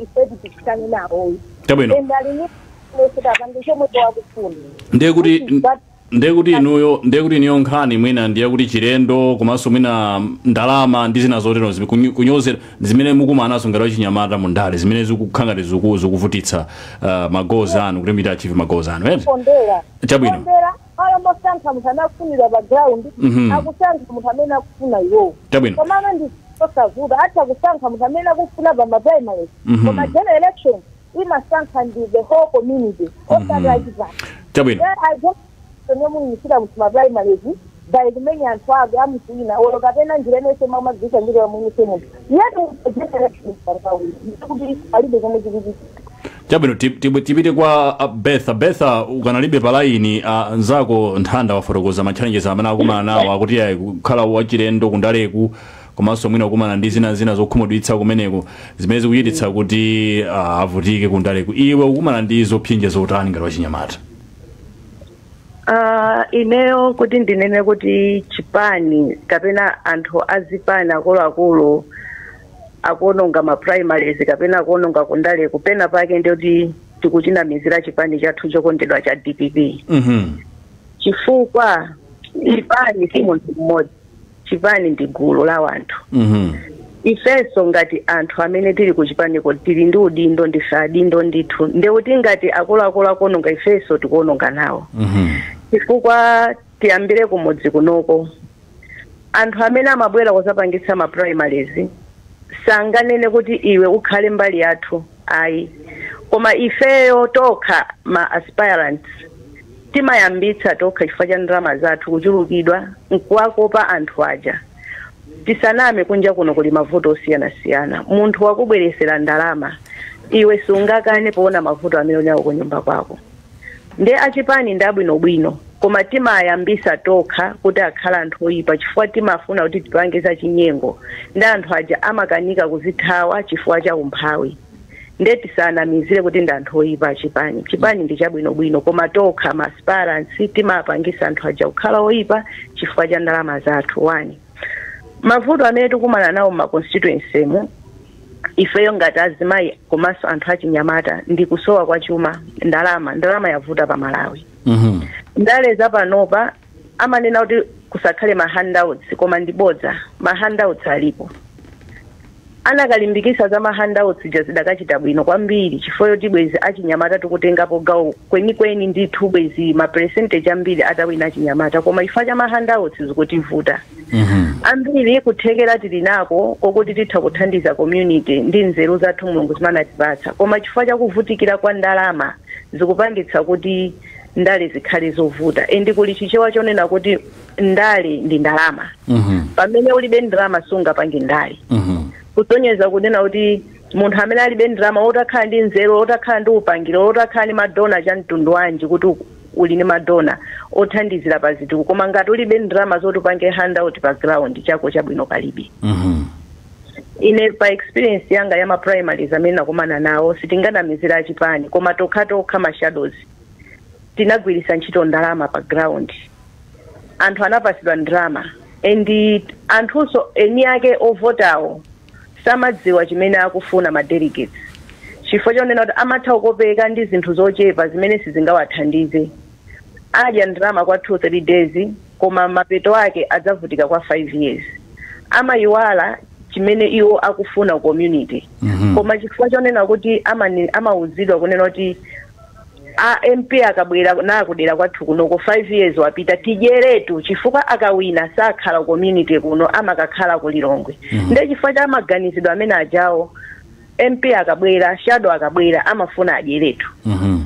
ifeti tikusane nawoyo. Chabwino. And alini apange chomwe wakufuna. Ndiye kuti inuyo nkhani mwina ndiye kuti chilendo, komanso mwina ndalama ndi zina zotero, kunyozera zimene mukumana nazo ngati wachinyamata mu ndale, zimene zikukhala ngati zikuvutitsa ma goals anu kuti mita achieve ma goals anu, eti? Kondera. Chabwino. Kondera alomosankha munthu amene akufunidwa pa ground, akusankha munthu amene akufuna iwowo. Komano ndi osavuta, atha kusankha munthu amene akufuna pa ma primaries, koma general election imasankha ndi the whole community, osati achipani. Nemuyimisira munthu ma primaries by kumenya anthu ake amutu wina olo kapena njira inense mamagwisa ndiro yamuyimise munthu yetu general election kuti palibe chomwe chikuchitika. Chabwino, tipite kwa Betha. Betha, ukanalibe pa line, nzako Nthanda wafotokoza ma challenges amene akumana nawo, akuti ayi, kukhala wachilendo kundaleku, komanso mwina kukumana ndi zina zina zokhumudwitsa kumeneko zimene zikuchititsa kuti avutike kundaleku. Iwe ukukumana ndi zopsinja zotani ngati wachinyamata? Ineyo kuti ndinene kuti chipani kapena anthu azipani akuluakulu akuononga ma primaries kapena akuononga kundale kupena pake, ndiyoti tikuchinamizira chipani chathu chokondedwa cha DPP, chifukwa chipani si munthu mmodzi, chipani ndi gulu la wanthu. Ifenso ngati anthu amene tili kuchipaniko tili ndi udindo, ndife adindo ndithu. Ndekuti ngati akuluakulu akuononga, ifenso tikuononga nawo, chifukwa tiyambire kumudzi kunoko, anthu amene amabwera kuzapangitsa ma primaries sanganene kuti iwe ukhale mbali yathu, ayi. Koma ifeyo tokha ma aspirants timayambitsa tokha chifukwa cha ndalama zathu kuchulukidwa nkuwakopa anthu aja. Tisaname, kunja kuno kuli mavuto osiyanasiyana. Munthu wakubweresera ndalama, iwe sungakane poona mavuto amene unawo kunyumba kwako. Nde achipani ndi abwinobwino, koma timayambisa tokha kuti akhala anthu oyipa chifukwa timafuna kuti tipange zachinyengo, ndi anthu aja amakanika kuzithawa chifukwa cha umphawi. Nde tisanamizire kuti ndi anthu oyipa achipani. Chipani ndi chabwinobwino, koma tokha ma aspirants timapangisa anthu aja kukhala oyipa chifukwa cha ndalama zathu. One, mavuto amene tikumana nawo ma constituency mu ifeyo ngati azimayi komanso anthu achinyamata ndi kusowa kwa chuma, ndalama. Ndalama yavuta pa Malawi. Ndale zapanopa amanena kuti kusakhale ma handouts, koma ndi bodza, ma handouts alipo. Anakalimbikisa za ma handouts ja zidakachita bwino kwambiri, chifukwa choti bwezi achinyamata tikutengapo gawo kwenikweni ndithu, bwezi ma percentage ambiri atawina achinyamata. Koma chifukwa cha ma handouts zikutivuta. Ambiri kuthekera tili nako kokuti titha kuthandiza community ndi nzeru zathu Mulungu zimanatipatsa, koma chifukwa chakuvutikira kwa ndalama zikupangitsa kuti Ndale zikhale zovuta, and kuli Chichewa chonena kuti ndale ndi ndalama. Pamene ulibe ndalama sungapange ndale. Kusonyeza kunena kuti munthu amene alibe ndalama, otakhala ndi nzeru, otakhala ndi upangiro, otakhala ndi ma donor cha mtundu wanji, kuti uli ndi ma donor othandizira pa zitukuko, koma ngati ulibe ndalama zoti upange handout pa ground, chako chabwino palibe. Ine pa experience yanga ya ma primaries amene nakumana nawo, sitinganamizira achipani, koma tokhatokha ma shadows tinagwiritsa ntchito ndalama pa ground. Anthu anapasidwa ndalama, and anthunso eni ake ovotawo samadziwa chimene akufuna ma delegates, chifukwa chonena kuti amatha kukopeka ndi zinthu zochepa zimene sizingawathandize. Adya ndalama kwa 2 3 days, koma mapeto ake adzavutika kwa 5 years. Amayiwala chimene iwo akufuna community. Koma chifukwa chonena kuti amauzidwa kunena kuti a MP akabwera nakudera kwathu kunoko, 5 years wapita, tidyeretu, chifukwa akawina sakhala community kuno, amakakhala ku Lilongwe. Nde chifukwa cha maganizidwe amene ajawo, MP akabwera, shadow akabwera, amafuna adyeretu.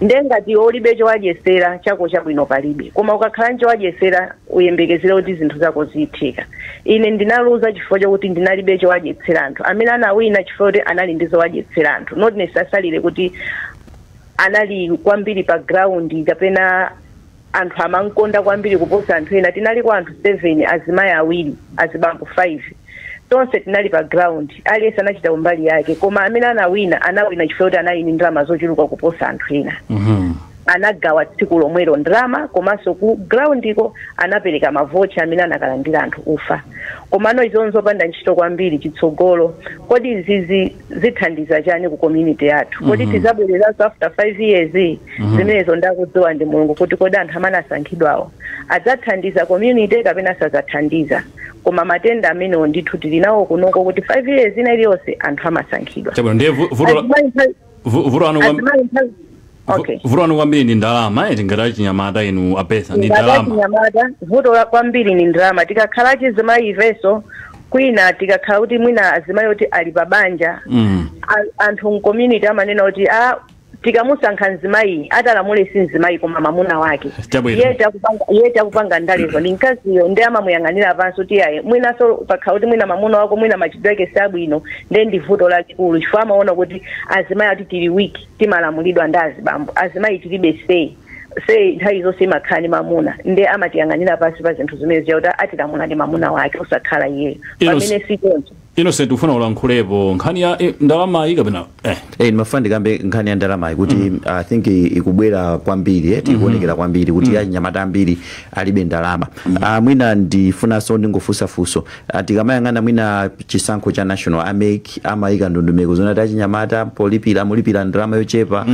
Nde ngati ulibe chowadyesera, chako chabwino palibe. Koma ukakhala nchowadyesera, uyembekezere kuti zinthu zako ziyithika. Ine ndinaluza chifukwa chokuti ndinalibe chowadyetsera anthu. Amene anawina chifukwa kuti anali ndi zowadyetsera anthu, not necessarily kuti anali kwambiri pa ground kapena anthu amankonda kwambiri kuposa anthu ena. Tinali kwa anthu 7, azimayi awiri, azibambo 5. Tonse tinali pa ground, aliyense anachita kumbali yake, koma amene anawina anawina chifukwa kuti anali ndi ndalama zochuluka kuposa anthu ena. Anagawa tsiku lomwelo ndalama, komanso ku groundiko anapereka ma voucher amene anakalandira anthu ufa. Komano izo nzopanda ntchito kwambiri chitsogolo. Kodi izizi zithandiza chani ku community yathu? Kodi tizabwereranso after 5 years? Zimenezo ndakudziwa ndi Mulungu, kuti kodi anthu amene asankhidwawo adzathandiza community kapena sadzathandiza. Koma matenda amenewo ndithu tili nawo kunoko, kuti 5 years ina iliyonse anthu amasankhidwa. Chabwino, ndiye vuto vuto anu Azimayi okay. Vuto anu kwambiri ndi ndalama, eti? Ngati achinyamata inu apesa ndi ndalama. Achinyamata vuto la kwambiri ni ndalama. Tikakhala achizimayi ifenso kwina, tikakhala kuti mwina azimayi oti ali pa banja, anthu mcommunity amanena kuti a tikamusankha mzimayi, atalamule si mzimayi koma mamuna wake. Iye takupanga ndalezo ndi mkaziyo, ndi amamuyang'anira pansi kuti ayi, mwinaso pakhala kuti mwina mamuna wako mwina machitidwe ake sabwino. Nde ndi vuto lalikulu, chifukwa amaona kuti azimayi ati tili weak, timalamulidwa ndi azibambo. Azimayi tilibe say say, nthawi zonse imakhala ndi mamuna. Nde amatiyang'anira pansi pa zinthu zimene ziya, kuti atilamula ndi mamuna wake usakhala iyeyo, pamene si choncho. Innocent, ufuna ulankhulepo nkhani ya ndalamayi kapena? Ndimafuna ndikambe nkhani ya ndalamayi, kuti I think ikubwera kwambiri, tikuonekera kwambiri kuti achinyamata ambiri alibe ndalama. Mwina ndifunanso ndingofunsafunso, tikamayang'ana mwina chisankho cha national, a MEC amayika ndondomeko zonati achinyamata polipira mulipira ndalama yochepa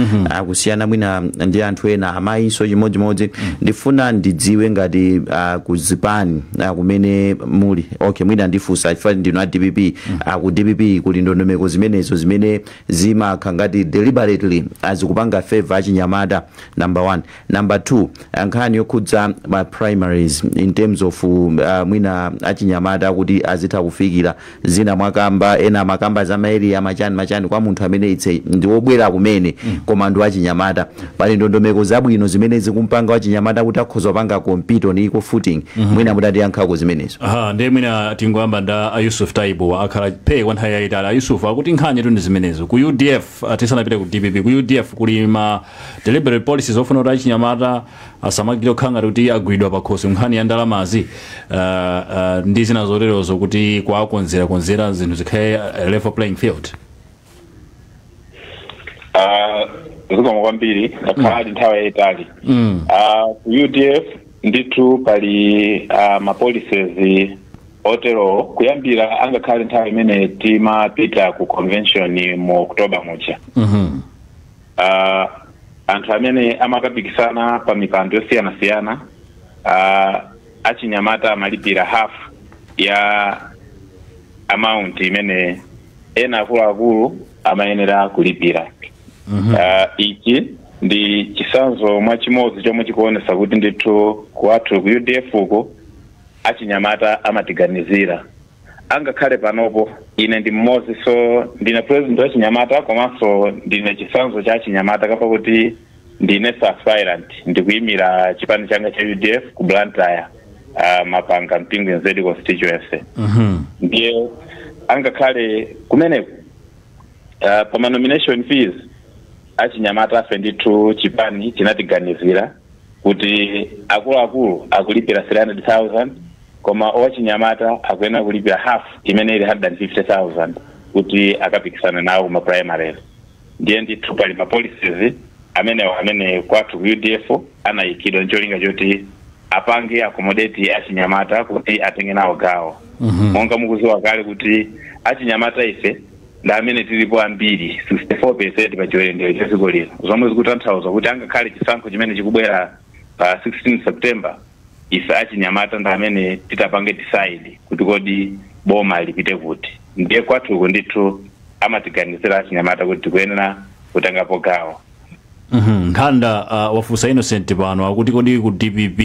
kusiyana mwina ndi anthu ena, amayinso chimodzimodzi. Ndifuna ndidziwe ngati kuzipani kumene muli, okay, mwina ndifunsa chifukwa ndinu a DPP, ku DPP kuli ndondomeko zimenezo zimene zimakha ngati deliberately azikupanga favor achinyamata, number one? Number two, nkhani yokhudza ma primaries in terms of mwina achinyamata kuti azitha kufikira zina mwakamba, ena makamba za ma area, machani machani, kwa munthu amene itse ndi wobwera kumene koma ndi wachinyamata, pali ndondomeko zabwino zimene zikumpanga wachinyamata kuti akhoza kupanga compete on equal footing? Mwina mutatiyankhako zimenezo. Aha, ndiye mwina tingoyamba nda a Yusuf Taibu, akhala phe kwa nthawi yayitali. A Yusuf, akuti nkhani tu ndi zimenezo ku UDF, tisanapite ku DPP, ku UDF kuli ma deliberate policies ofuna kuti achinyamata asamagire kukhala ngati kuti agwidwa pakhosi nkhani ya ndalamazi, ndi zina zoterozo, kuti kwakonzera konzera zinthu zikhale level playing field? Zikomo kwambiri. Ndakhala nthawi yayitali. Ku UDF ndithu pali ma policies oterowo, kuyambira angakhale nthawi imene timapita ku convention mu October muja. Anthu amene amakapikisana pa mipando yosiyanasiyana, achinyamata amalipira half ya amount imene ena akuluakulu amayenera kulipira. Ichi ndi chisanzo mwachimodzi chomwe chikuonesa kuti ndithu kwathu ku UDF uko achinyamata amatiganizira. Angakhale panopo ine ndi mmodzi, so ndine president wa chinyamata, komanso ndine chisanzo cha achinyamata kapa kuti Ndine aspirant, ndikuyimira chipani changa cha UDF ku Blantyre, Mapanga Mpingo Nzedi constituency. Ndiye angakhale kumeneko, pa nomination fees achinyamata afe ndithu chipani chinatiganizira kuti akuluakulu akulipira 300,000, koma owachinyamata akuyenera kulipira half, imene ili 150,000, kuti akapikisana nawo kuma primaries. Ndiye ndithu pali ma policies amenewo amene kwathu ku UDF anayikidwa ncholinga choti apange accommodate achinyamata kuti atenge nawo gawo. Monga mukuziwa kale kuti achinyamata ife ndi amene tilipo ambiri, 64% pa chiwerengero cha dziko lino, zomwe zikutanthauza kuti angakhale chisankho chimene chikubwera pa 16 September, ife achinyamata ndi amene titapange decide kuti kodi boma lipite kuti. Ndiye kwathuko ndithu amatiganizira achinyamata kuti tikuyenera kutengapo gawo. Nkhanda, wafunsa Innocent pano akuti kodi ku DPP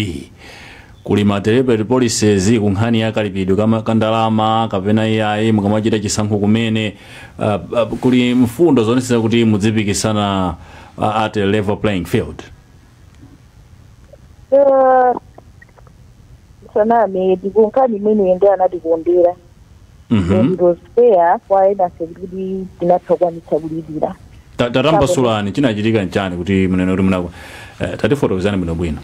kuli ma deliberate policies ku nkhani ya kalipidwe kandalama kapena iyayi, mukamachita chisankho kumene kuli mfundo zoonetsetsa kuti mudzipikisana at a level playing field? Saname, ndikunkhani imene ndi anatikondera. And it was fair kwa ena kuti tinatha kukwanitsa kulipira. Tatambasulani, chinachitika nchani kuti munene kuti munako, tatifotokozani bwinobwino.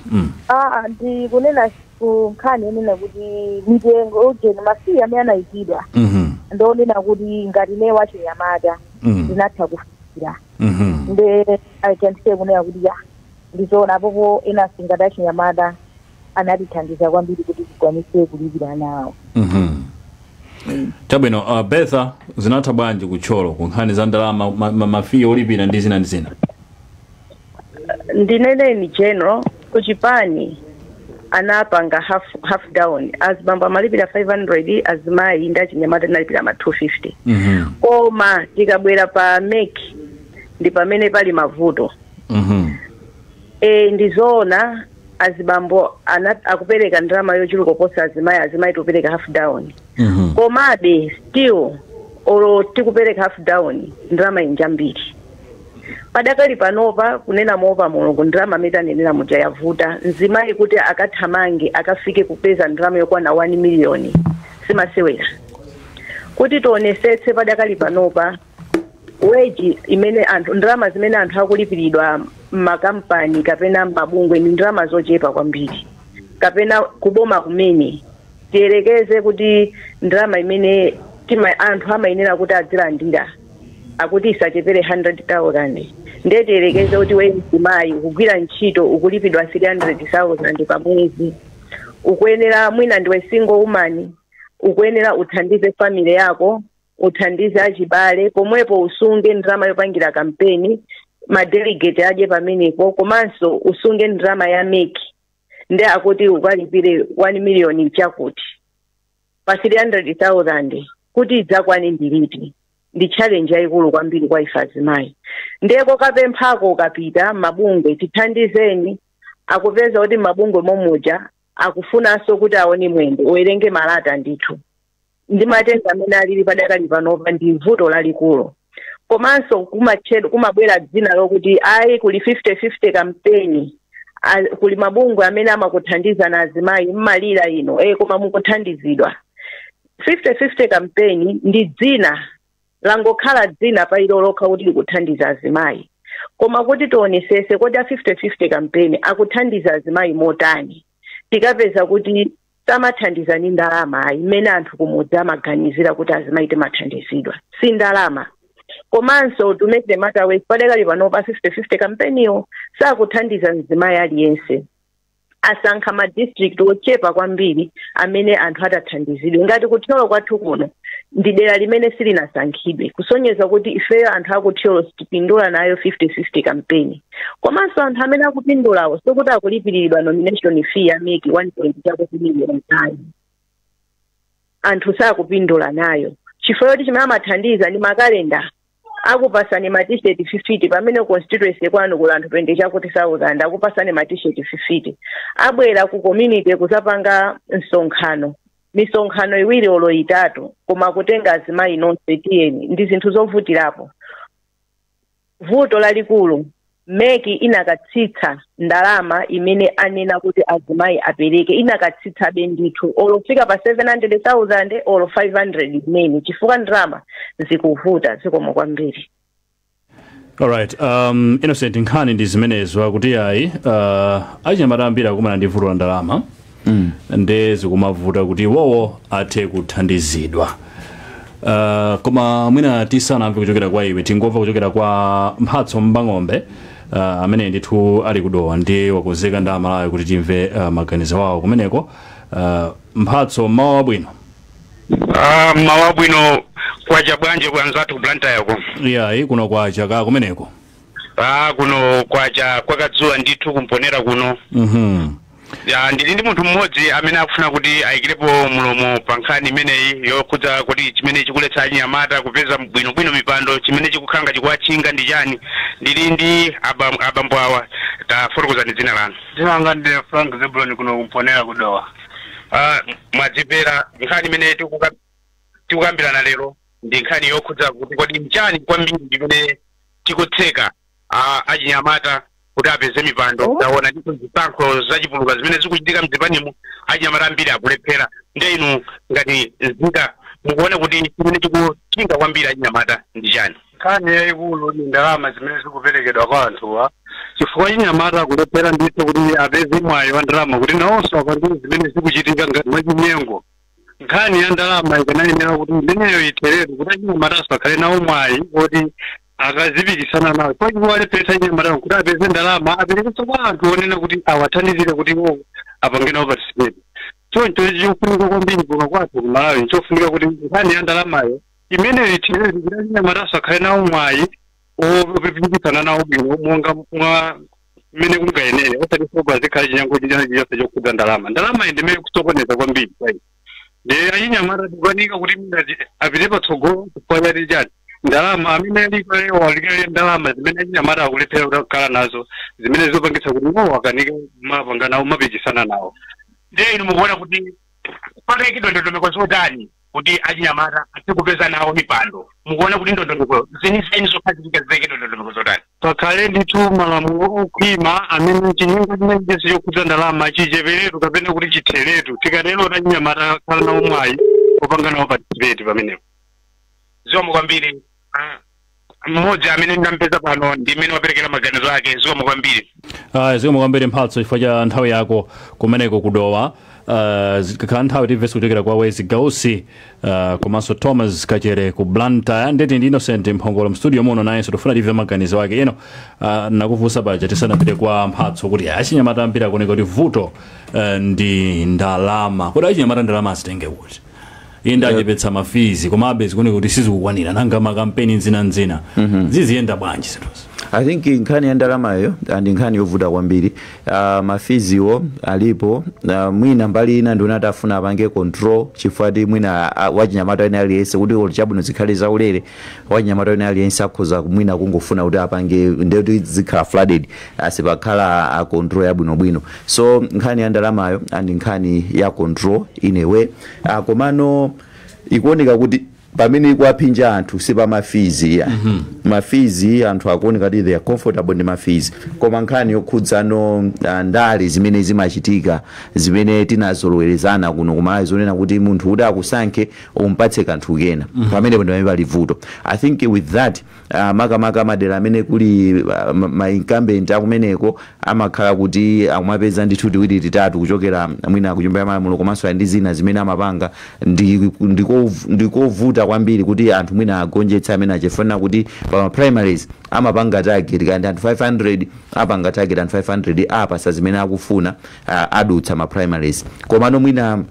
Ah, ndikunena ku nkhani yonena kuti mitengo ujeni, ma fee amene anayikidwa, ndonena kuti ngati ine wachinyamata ndinatha kufikira. Nde I can say kunena kuti ya, ndizoona, apopo ena singati achinyamata anatithandiza kwambiri kuti tikwanise kulipira nawo. Chabwino, Betha, zinatha bwanji kuThyolo ku nkhani za ndalama, ma fee olipira ndi zina ndi zina? Ndinene in general, kuchipani anapanga half down. Azibambo amalipira 500, azimayi ndi achinyamata analipira ma 250. Koma tikabwera pa MEC ndi pamene pali mavuto. E, ndizoona, azibambo akupereka ndalama yochuluka kuposa azimayi. Azimayi tikupereka half down. Komabe still, olo tikupereka half down, ndalama injambiri padakali panopa. Kunena moopa Mulungu, ndalama amene tanenera muja yavuta. Mzimayi kuti akathamange akafike kupeza ndalama yokwana 1 million simasewera. Kuti tionesetse, padakali panopa wage imene anthu, ndalama zimene anthu akulipiridwa m'makampani kapena m'mabungwe ndi ndalama zochepa kwambiri, kapena kuboma kumene. Tiyerekeze kuti ndalama imene anthu amayenera kuti adzilandira akuti isachepere 100,000. Ndiye tiyerekeze kuti we mzimayi ukugwira ntchito, ukulipidwa 300,000 pa mwezi, ukuyenera, mwina ndiwe single woman, ukuyenera uthandize family yako, uthandize achibale pomwepo, usunge ndalama yopangira kampeni, ma delegate adye pamenepo, komanso usunge ndalama ya MEC. Ndi akuti ukalipire 1 million chakuti pa 300,000, kuti idzakwane ndiliti? Ndi challenge yayikulu kwambiri kwa ife azimayi. Ndeko kapemphako ukapita mabungwe, tithandizeni, akupeza kuti mabungwe momuja akufunanso kuti aone mwendo, uwerenge malata. Ndithu ndi matenda amene alili padakali panopa, ndi vuto lalikulu. Komanso kumatchedwa, kumabwera dzina lokuti ayi, kuli 50-50 campaign, kuli mabungwe amene amakuthandiza na azimayi, mmalira ino koma mukuthandizidwa. 50-50 campaign ndi dzina, langokhala dzina pa ilo lokha kuti likuthandiza azimayi. Koma kuti tionesese kodi a 50-50 campaign akuthandiza azimayi motani, tikapeza kuti samathandiza ni ndalama ayi, mmene anthu kumudzi amaganizira kuti azimayi timathandizidwa si ndalama. Komanso to make the matter worse, padakali panopa 50-50 campaign iyo sakuthandiza mzimayi aliyense. Asankha ma district ochepa kwambiri amene anthu atathandizidwe. Ngati kuThyolo kwathu kuno ndi dera limene silinasankhidwe, kusonyeza kuti ifeyo anthu akuThyolo sitipindula nayo 50-50 campaign. Komanso anthu amene akupindulawo sikuti akulipiridwa nomination fee ya MEC 1 point chakuti million ayi, anthu sakupindula nayo chifukwa choti chimene amathandiza ndi makalenda, akupasani ma T-shirt 50 pamene constituency kwanu kuli anthu 20 chakuti thousand, akupasani ma T-shirt 50. Abwera ku community kuzapanga msonkhano, misonkhano iwiri olo itatu, koma kutenga azimayi nonse tiyeni, ndi zinthu zovutirapo. Vuto lalikulu MEC inakatsitsa ndalama imene anena kuti azimayi apereke, inakatsitsabe ndithu, olofika pa 700,000 olo 500 imene, chifukwa ndalama zikuvuta. Zikomo kwambiri. Alright, Innocent, nkhani ndi zimenezo, akuti ayi, achinyamata ambiri akumana ndi vuto la ndalama, nde zikumavuta kuti iwowo athe kuthandizidwa. Koma mwina tisanamve kuchokera kwa iwe, tingomva kuchokera kwa Mphatso Mbang'ombe, amene ndithu ali kudowa ndi wakonzeka ndi Amalawi kuti timve maganizo awo kumeneko. Mphatso, mawa wabwino. Ah, mawa bwino. Kwacha bwanji kwanzathu ku Blantyre ko? Iyayi, kuno kwacha ka kumeneko. Ah, kuno kwacha, kwakadzuwa ndithu kumponera kuno. Ya, ndili ndi munthu mmodzi amene akufuna kuti ayikirepo mulomo pa nkhani imeneyi yokhudza kuti chimene chikuletsa anyamata kupeza bwinobwino mipando, chimene chikukhanga chikuwatchinga ndi chani. Ndili ndi abambo awa. Tafotokozani dzina lanu. Dzina langa ndi Frank Zebulon, kuno kumponera kudowa. Ah, mwadzipera. Nkhani imene tikukambirana lero ndi nkhani yokhudza kuti kodi nchani kwambiri chimene chikutseka achinyamata kuti apeze mipando. Taona ndipo zisankho zachipuluka zimene zikuchitika mzipanimo, achinyamata ambiri akulephera. Nde inu ngati nzika mukuona kuti chimene chikuchinga kwambiri achinyamata ndi chani? Nkhani yayikulu ni ndalama zimene zikuperekedwa kwa anthuwa, chifukwa achinyamata akulephera ndithu kuti apeze mwayi wa ndalama kuti nawonso apange zimene zikuchitika ngati mwachinyengo. Nkhani ya ndalama ikanayenera kuti imeneyo itheretu kuti achinyamataso akhale nawo mwayi oti akazipikisana nawo. Chifukwa chikuwalepheretsa achinyamata kuti apeze ndalama aperekenso kwa anthu onena kuti awathandizire kuti iwo apange nawo participate. Choncho chikufunika kwambiri kuno kwathu ku Malawi, nchofunika kuti nkhani ya ndalamayo imeneyo itheretu kuti achinyamataso akhale nawo mwayi opikisana nawo bwino monga mwa mmene kungayenere, osati sopa zikhale chinyengo chilichonse chokhudza ndalama. Ndalama iyi ndimene kusokoneza kwambiri kwayi ndi achinyamata tikukanika kuti mwina apite patsogolo chifukwa chati chani? Ndalama. Amene aliko alikale ndalama zimene achinyamata akulephera kuti akukhala nazo, zimene zopangitsa kuti iwo akanike mapanga nawo, mapikisana nawo. Ndiye inu mukuona kuti pataikidwa ndondomeko zotani kuti achinyamata athe kupeza nawo mipando? Mukuona kuti ndondomeko zenizeni zokhazikika ziyikidwa ndondomeko zotani? Pakhale ndithu malamulo okhwima amene chinyengo chimene chonse chokhudza ndalama chicheperetu kapena kuti chitheretu. Tikatero achinyamata akhala nawo mwayi opanga nawo participate pamenepo. Zikomo kwambiri. Mmodzi amene ndampeza pano ndi mmene waperekera maganizo ake. Zikomo kwambiri. Zikomo kwambiri, Mphatso, chifukwa cha nthawi yako kumeneko kudowa. Zikakhala nthawi timvenso kuchokera kwa Wezi Gausi, komanso Thomas Kachere ku Blantyre. Ndeti ndi Innocent Mphongolo mstudio muno, nayenso tifuna timve maganizo ake ino. Nakufunsa paja tisanapite kwa Mphatso kuti achinyamata ambiri akuoneka kuti vuto ndi ndalama. Kuti achinyamata ndalama azitenge kuti? Inde, achepetsa ma fees, komabe zikuoneka kuti sizikukwanira. Nanga makampeni nzinanzina ziziyenda bwanji zinthuzi? I think nkhani ya ndalamayo ndi nkhani yovuta kwambiri. Ma feeswo alipo. Mwina mbali ina ndiona afuna apange control, chifukwa ti mwina wachinyamata wina aliyense kuti olo chabwino zikhale zaulere, wachinyamata wina aliyense akhoza mwina kungofuna kuti apange, ndekuti zikhala flooded, sipakhala control yabwinobwino. So nkhani ya ndalamayo ndi nkhani ya control in a way, komano ikuoneka kuti pamene ikuwaphinja anthu si pa ma fees ya. Ma fees anthu akuoneka kuti they are comfortable ndi ma fees, koma nkhani yokhudzano ndale zimene zimachitika, zimene tinazolowerezana kuno kumalawi, zonena kuti munthu kuti akusankhe umpatse kanthu kena, pamenepo ndi pamene pali vuto. I think with that, makamaka madera amene kuli ma incumbent akumeneko amakhala kuti akumapeza ndithu tiwiri titatu kuchokera mwina kunyumba ya malamulo, komanso ali ndi zina zimene amapanga, ndikovuta kwambiri kuti anthu mwina agonjetsa amene achifanira kuti pa primaries amapanga target kandi anthu 500, apanga target anthu 500, apasa zimene akufuna, adutsa ma primaries. Komano mwina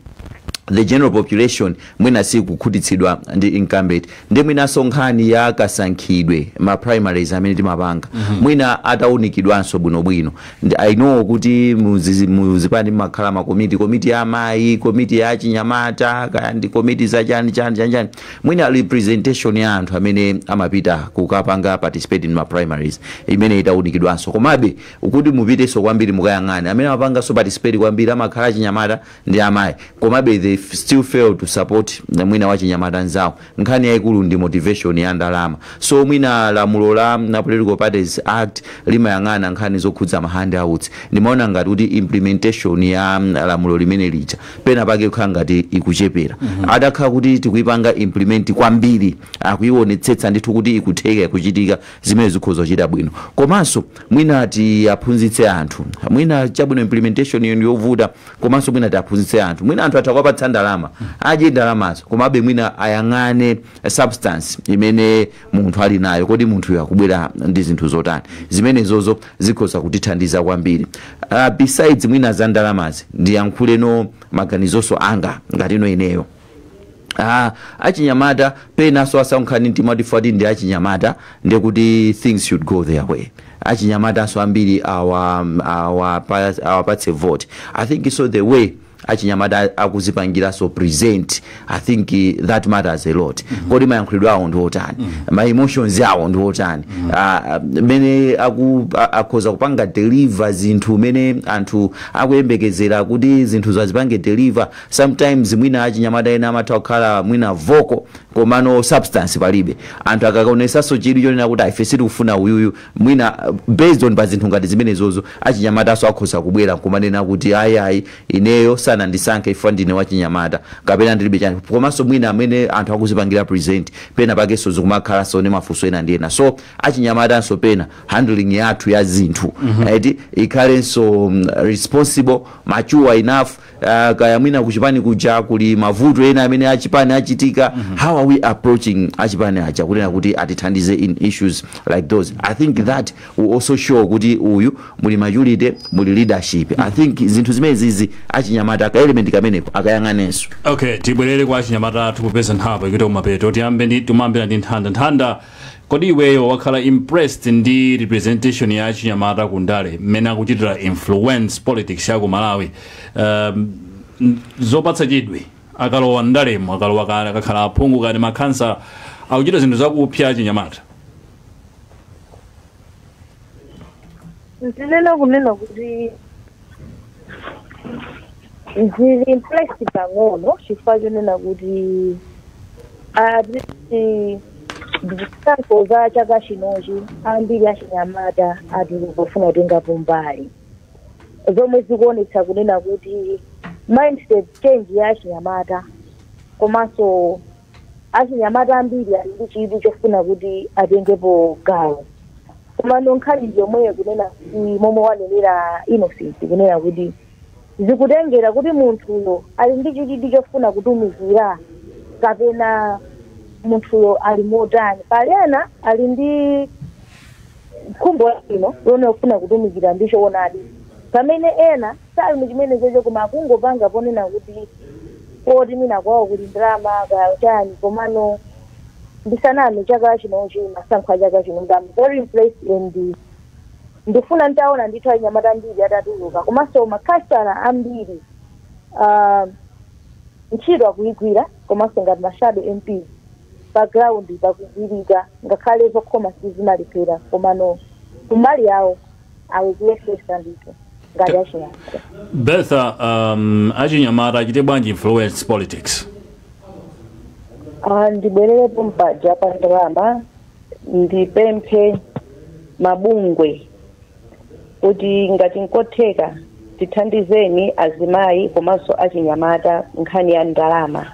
the general population mwina sikukhutitsidwa ndi incumbent, ndi mwinanso nkhani ya kasankhidwe ma primaries amene timapanga, mwina ataunikidwanso bwinobwino. I know kuti muzipani mmakhala makomiti, komiti ya amayi, komiti ya achinyamata, kaya ndi komiti za chani chani chani chani. Mwina representation ya anthu amene amapita kukapanga participate in ma primaries imene itaunikidwanso. Komabe kuti mupitenso kwambiri mukayang'ane amene amapanganso participate kwambiri amakhala achinyamata ndi amayi, komabe the They still fail to support mwina wachinyamata nzawo. Nkhani yayikulu ndi motivation ya ndalama. So mwina lamulo la na Political Parties Act limayang'ana nkhani zokhudza ma handouts. Ndimaona ngati kuti implementation ya lamulo limene lija pena pake kukhala ngati ikuchepera. Atakhala kuti tikuipanga implement kwambiri, akuionetsetsa ndithu kuti ikutheka, ikuchitika, zimene zikhoza kuchita bwino. Komanso mwina tiaphunzitse anthu. Mwina chabwino implementation iyo ndiyovuta, komanso mwina tiaphunzitse anthu. Mwina anthu atha kuwapatsa ndalama, adye ndalamazo, komabe mwina ayang'ane substance imene munthu ali nayo. Kodi munthuyo akubwera ndi zinthu zotani? Zimenezozo zikhoza kutithandiza kwambiri. Besides mwina za ndalamazi, ndiyankhuleno maganizonso anga ngati ino ineyo. Achinyamata penanso asankhani mtima kuti ndi achinyamata, ndekuti things should go their way. Achinyamatanso ambiri awapatse vote. I think so the way achinyamata akuzipangiranso present, I think that matters a lot. Kodi mayankhulidwe awo ndi otani? Ma emotions awo ndi otani? Mene akhoza kupanga deliver zinthu mene anthu akuyembekezera kuti zinthu zazipange deliver. Sometimes mwina achinyamata ena amatha kukhala mwina vocal, komano substance palibe. Anthu akakaonesanso chidwi chonena kuti ife sitikufuna uyuyu, mwina based on pa zinthu ngati zimenezozo, achinyamataso akhoza kubwera nkumanena kuti ayi, ayi, ineyo sanandisankhe ifa ndine wachinyamata kapena ndilibe chani. Komanso mwina amene anthu akuzipangira present, pena pakenso zikumakhalanso ndi mafunso ena ndi ena. So achinyamatanso pena handling yathu ya zinthu eti ikhalenso responsible, mature enough. Kaya mwina kuchipani kuja kuli mavuto ena amene achipani achitika, how are we approaching achipani aja kunena kuti atithandize in issues like those? I think that will also show kuti uyu muli maturity, muli leadership. I think zinthu zimene zizi achinyamata ka element kameneko akayang'anenso. Okay, tibwerere kwa achinyamata athu popeza nthawi ikuti kumapeto. Tiyambe ndi, timayambira ndi Nthanda. Nthanda, kodi iweyo wakhala impressed ndi representation ya achinyamata ku ndale, mmene akuchitira influence politics ya ku Malawi? Zopatsa chidwi akalowa ndalemo, akalowa akakhala aphungu kani makhansala, akuchita zinthu zakupsa achinyamata? Ndinena kunena kuti ndili impressed pang'ono, chifukwa chonena kuti at least zisankho za chaka chinochi ambiri achinyamata atuluka kufuna kutengapo mbali, zomwe zikuonetsa kunena kuti mindset change ya achinyamata, komanso achinyamata ambiri ali ndi chidwi chofuna kuti atengepo gawo. Komano nkhani yomweyo kunena kuti momwe wanenera Innocent, kunena kuti zikutengera kuti munthuyo ali ndi chidwi chofuna kutumikira kapena munthuyo ali motani. Pali ena ali ndi khumbo labwino lone kufuna kutumikira ndi choonadi, pamene ena sali muchimene chocho, koma akungopanga ponena kuti poti mwina kwawo kuli ndalama kaya chani. Komano ndisaname, chaka chinochi, masankho a chaka chino, I'm very impressed and ndifuna ntaona ndithu anyamata ambiri atatuluka, komanso makhansala ambiri ntchito akuyigwira, komanso ngati ma shadow MP pa ground pakugwirika, ngakhale zokhoma sizimalephera, komano kumbali yawo akuyesesa ndithu ngati achinyamata. Bertha, achinyamata achite bwanji influence politics? Ndibwererepo mpaja pa ndalama. Ndipemphe mabungwe kuti ngati nkotheka tithandizeni azimayi komanso achinyamata nkhani ya ndalama.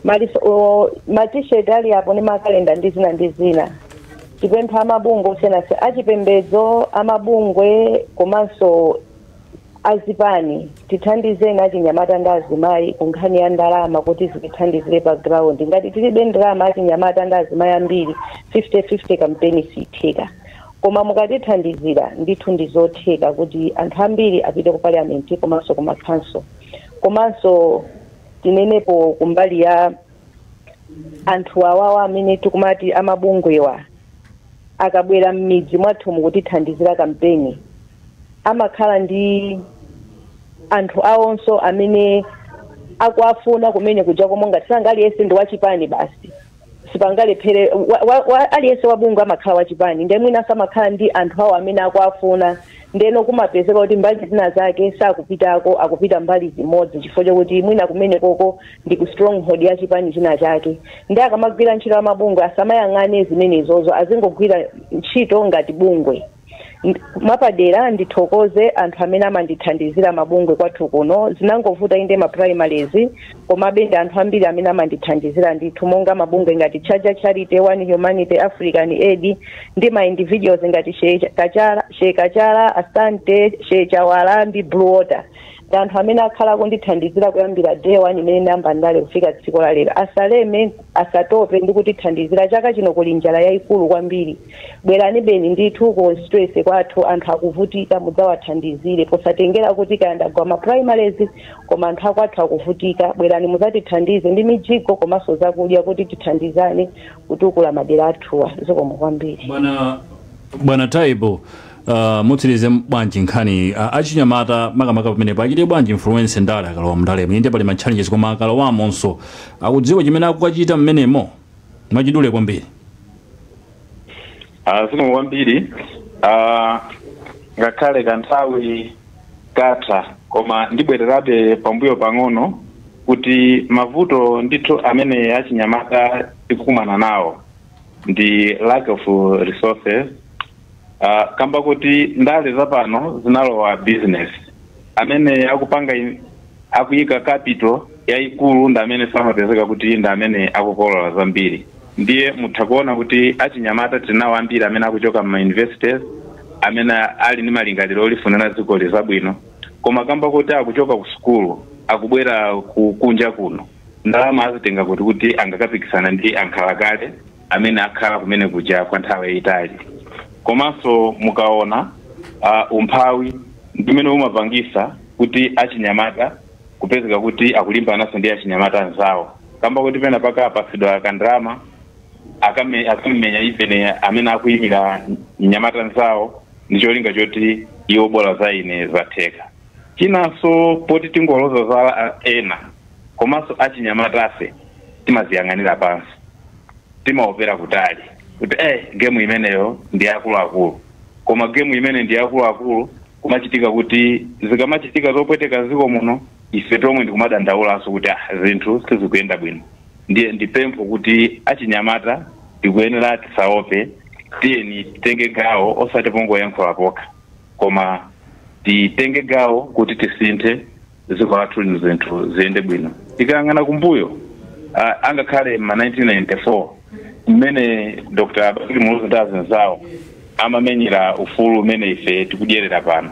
Ma T-shirt ali apo ndi makalenda ndi zina ndi zina. Tipempha amabungwe osiyanasiyana, achipembedzo, amabungwe komanso azipani, tithandizeni achinyamata ndi azimayi ku nkhani ya ndalama kuti zitithandizire pa ground. Ngati tilibe ndalama achinyamata ndi azimayi ambiri, 50-50 campaign siyitheka, koma mukatithandizira ndithu ndizotheka kuti anthu ambiri apite ku parliament komanso ku makhanso. Komanso tinenepo kumbali ya anthu awawa amene tikumati amabungwewa, akabwera m'midzi mwathu mukutithandizira kampeni, amakhala ndi anthu awonso amene akuafuna kumene kuja, komwe ngati sanga aliyense ndi wachipani basi sipangalephere aliyense wabungwe amakhala wachipani, ndiye mwinanso amakhala ndi anthu awo amene akuafuna. Ndeno kumapezeka kuti mbali zina zake sakupitako, akupita mbali zimodzi chifukwa chokuti mwina kumene koko ndi ku stronghold ya chipani china chake. Ndi akamagwira ntchito amabungwe asamayang'ane zimenezozo, azingogwira ntchito ngati bungwe. Mwapadera ndithokoze anthu amene amandithandizira mabungwe kwathu kuno. Zinangovuta inde ma primaries, komabe ndi anthu ambiri amene amandithandizira ndithu, monga mabungwe ngati Charger Charity, One Humanity, African Aid, ndi ma individuals ngati Sheikh Kachala, Asante Sheikh Chawala ndi Blue Water. Ndi anthu amene akhala kundithandizira kuyambira day one imene namba ndale kufika tsiku la lero. Asaleme, asatope ndi kutithandizira. Chaka chino kuli njala yayikulu kwambiri. Bwerani beni ndithu ku constituency kwathu, anthu akuvutika, mudzawathandizire posatengera kuti kaya ndagwa ma primaries, koma anthu akwathu akuvutika. Bwerani mudzatithandize ndi mijigo komanso zakudya kuti tithandizane kutukula madera athuwa. Zikomo kwambiri. Bwana Taibo, mutsirize bwanji nkhani achinyamata makamaka pamenepo achite bwanji influence ndale akalowa mndalemo? Inde, pali ma challenges, koma akalowamonso akudziwa chimene akukachita mmenemo? Mwachidule kwambiri. Zikomo kwambiri. Ngakhale kanthawi katha, koma ndibwererabe pambuyo pang'ono kuti mavuto ndithu amene achinyamata tikukumana nawo ndi lack of resources, kamba kuti ndale zapano zinalowa business. Amene akupanga akuyika capital yayikulu ndi amene samapezeka kuti ndi amene akukolola zambiri. Ndiye mutha kuona kuti achinyamata tinawo ambiri amene akuchoka ma universities, amene ali ndi malingaliro olifunira dziko zabwino, koma kamba kuti akuchoka ku sukulu akubwera ku kunja kuno, ndalama azitenga kuti angakapikisana ndi ankhalakale amene akhala kumene kuja kwa nthawi yayitali? Komanso mukaona umphawi ndimene umapangisa kuti achinyamata kupezeka kuti akulimbananso ndi achinyamata anzawo, kamba kuti pena paka apasidwa kandalama, akamenya even amene akuyimira mnyamata nzawo ndi cholinga choti iwo bola za ine zatheka. Chinanso, poti tingoloza za ena, komanso achinyamatafe timaziyang'anira pansi, timaopera kutali kuti game imeneyo ndi akuluakulu. Koma game imene ndi akuluakulu, kumachitika kuti zikamachitika zopweteka ziko muno, ife tomwe ndikumadandaulanso kuti zinthu sizikuyenda bwino. Ndiye ndipempho kuti achinyamata tikuyenera tisaope. Tiyeni titenge gawo, osati pongoyankhula pokha, koma titenge gawo kuti tisinthe dziko lathu lino, zinthu ziyende bwino. Tikayang'ana kumbuyo, angakhale ma 1994 mmene Dr. Bakili Muluzi ndi azinzawo amamenyera ufulu umene ife tikudyerera pano,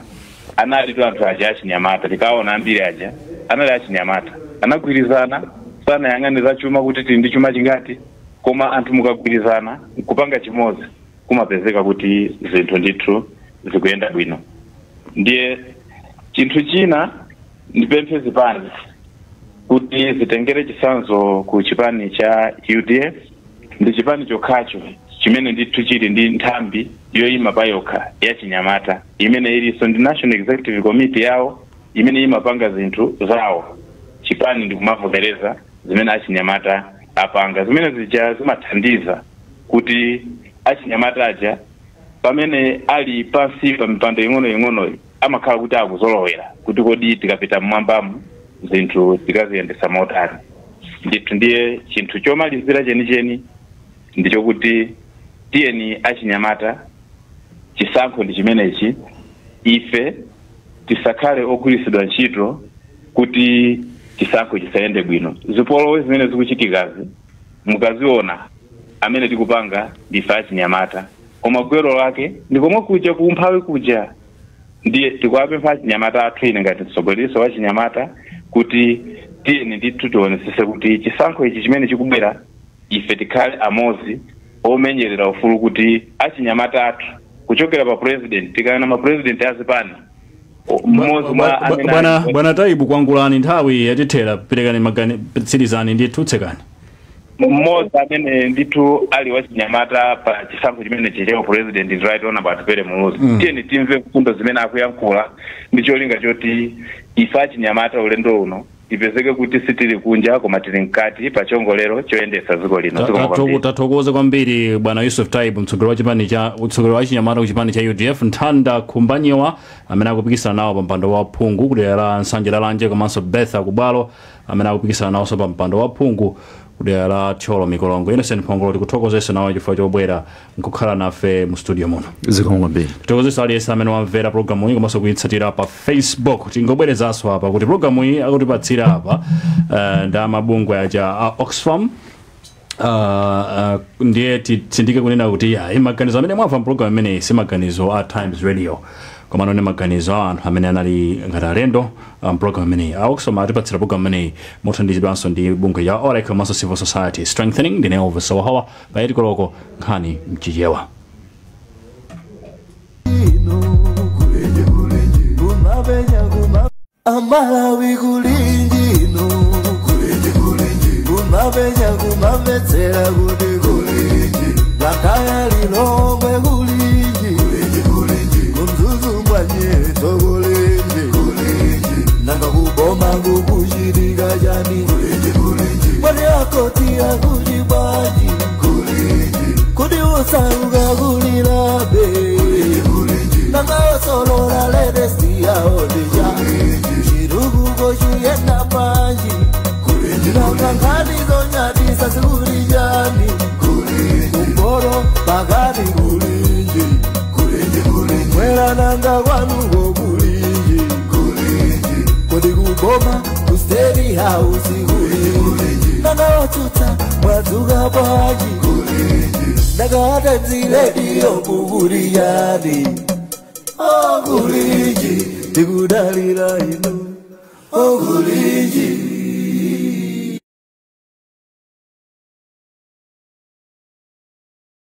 anali tu anthu aja achinyamata. Tikaona ambiri aja anali achinyamata, anagwirizana, sanayang'ane za chuma kuti tili ndi chuma chingati, koma anthu mukagwirizana kupanga chimodzi, kumapezeka kuti zinthu ndithu zikuyenda bwino. Ndiye chinthu china, ndipemphe zipani kuti zitengere chitsanzo ku chipani cha UDF. Ndi chipani chokhacho chimene ndithu chili ndi nthambi yoyima pa yokha ya chinyamata, imene ilinso ndi National Executive Committee yawo imene imapanga zinthu zawo, chipani ndikumavomereza zimene achinyamata apanga. Zimene zija zimathandiza kuti achinyamata aja pamene ali pansi pa mipando ing'onoing'onoyi amakhala kuti akuzolowera kuti kodi tikapita mmwambamu zinthu tikaziyendesa motani ndithu. Ndiye chinthu chomalizira chenicheni ndichokuti tiyeni achinyamata, chisankho ndi chimenechi, ife tisakhale ogwiritsidwa ntchito kuti chisankho chisayende bwino. Zipolowe zimene zikuchitikazi mukaziona, amene tikupanga ndife achinyamata, koma gwero lake ndikomwe kuja kuumphawi kuja. Ndiye tikuwapempha achinyamata athu, ine ngati mtsogoleri wa chinyamata, kuti tiyeni ndithu tionesese kuti chisankho ichi chimene chikubwera ife tikhale amodzi omenyerera ufulu, kuti achinyamata athu kuchokera pa president, tikayona ma president azipani, mmodzi mwa amene Bwana, bwana Taibu, kwangulani, nthawi yatithera. Perekani magani, tsirizani ndithu, tsekani. Mmodzi amene ndithu ali wachinyamata pa chisankho chimene chichewa president ndi Right Honorable Atupele Muluzi. Tiyeni timve mfundo zimene akuyankhula ndi cholinga choti ife achinyamata ulendo uno Tipezeke kuti sitili kunja koma tili mkati pa chongolero choyendetsa dziko lino. Zikomo kwambiri. Tathokoza kwambiri, bwana Yusuf Taib, mtsogoleri wa chipani cha, mtsogoleri wa chinyamata ku chipani cha UDF, Nthanda Khumbanyiwa amene akupikisana nawo pa mpando wa phungu kudera la Nsanje Lalanje, komanso Betha Kubwalo amene akupikisana nawonso pa mpando wa phungu kudera la Thyolo Mikolongo. Innocent Phongolo, tikuthokozesa nawo chifukwa chobwera nkukhala nafe mu studio muno. Zikomo kwambiri. Tithokozesa aliyense amene wamvera programu iyi komanso kuyitsatira pa Facebook. Tingobwerezanso apa kuti programu iyi akutipatsira apa ndi amabungwe aja a Oxfam. Ndiye titsindike kunena kuti ya maganizo amene mwamva mpulogalamu imeneyi si maganizo a Times Radio, komano ndi maganizo a anthu amene anali ngati alendo mpulogalamu imeneyi. A Oxfam atipatsira programu imeneyi mothandizidwanso ndi bungwe ya OREC komanso Civil Society Strengthening. Ndine Elvis Wahawa. Pa 8 koloko, nkhani mchichewa. Kumapenya kuma Amalawi kulinji ino, kumapenya kumamvetsera kuti kulinji Blantyre, Lilongwe kulinji, kuMzuzu mwanyeto kulinji, nanga kuboma kukuchitika chani? Mwati akoti akuchibwanji kuti usauka kulilabe? Nanga osolola latest yaondeja chirukuko chiyenda panji? Nanga nkhani zonyadisa zikulijani kumboro pakati kulinji mwera? Nanga kwanuko kulinji? Kodi kuboma ku State House kulinji? Nanga otsutsa mwadzuka bwanji? Nanga Times Radio kukuliyani? Okulinji, tikudalira inu, okulinji.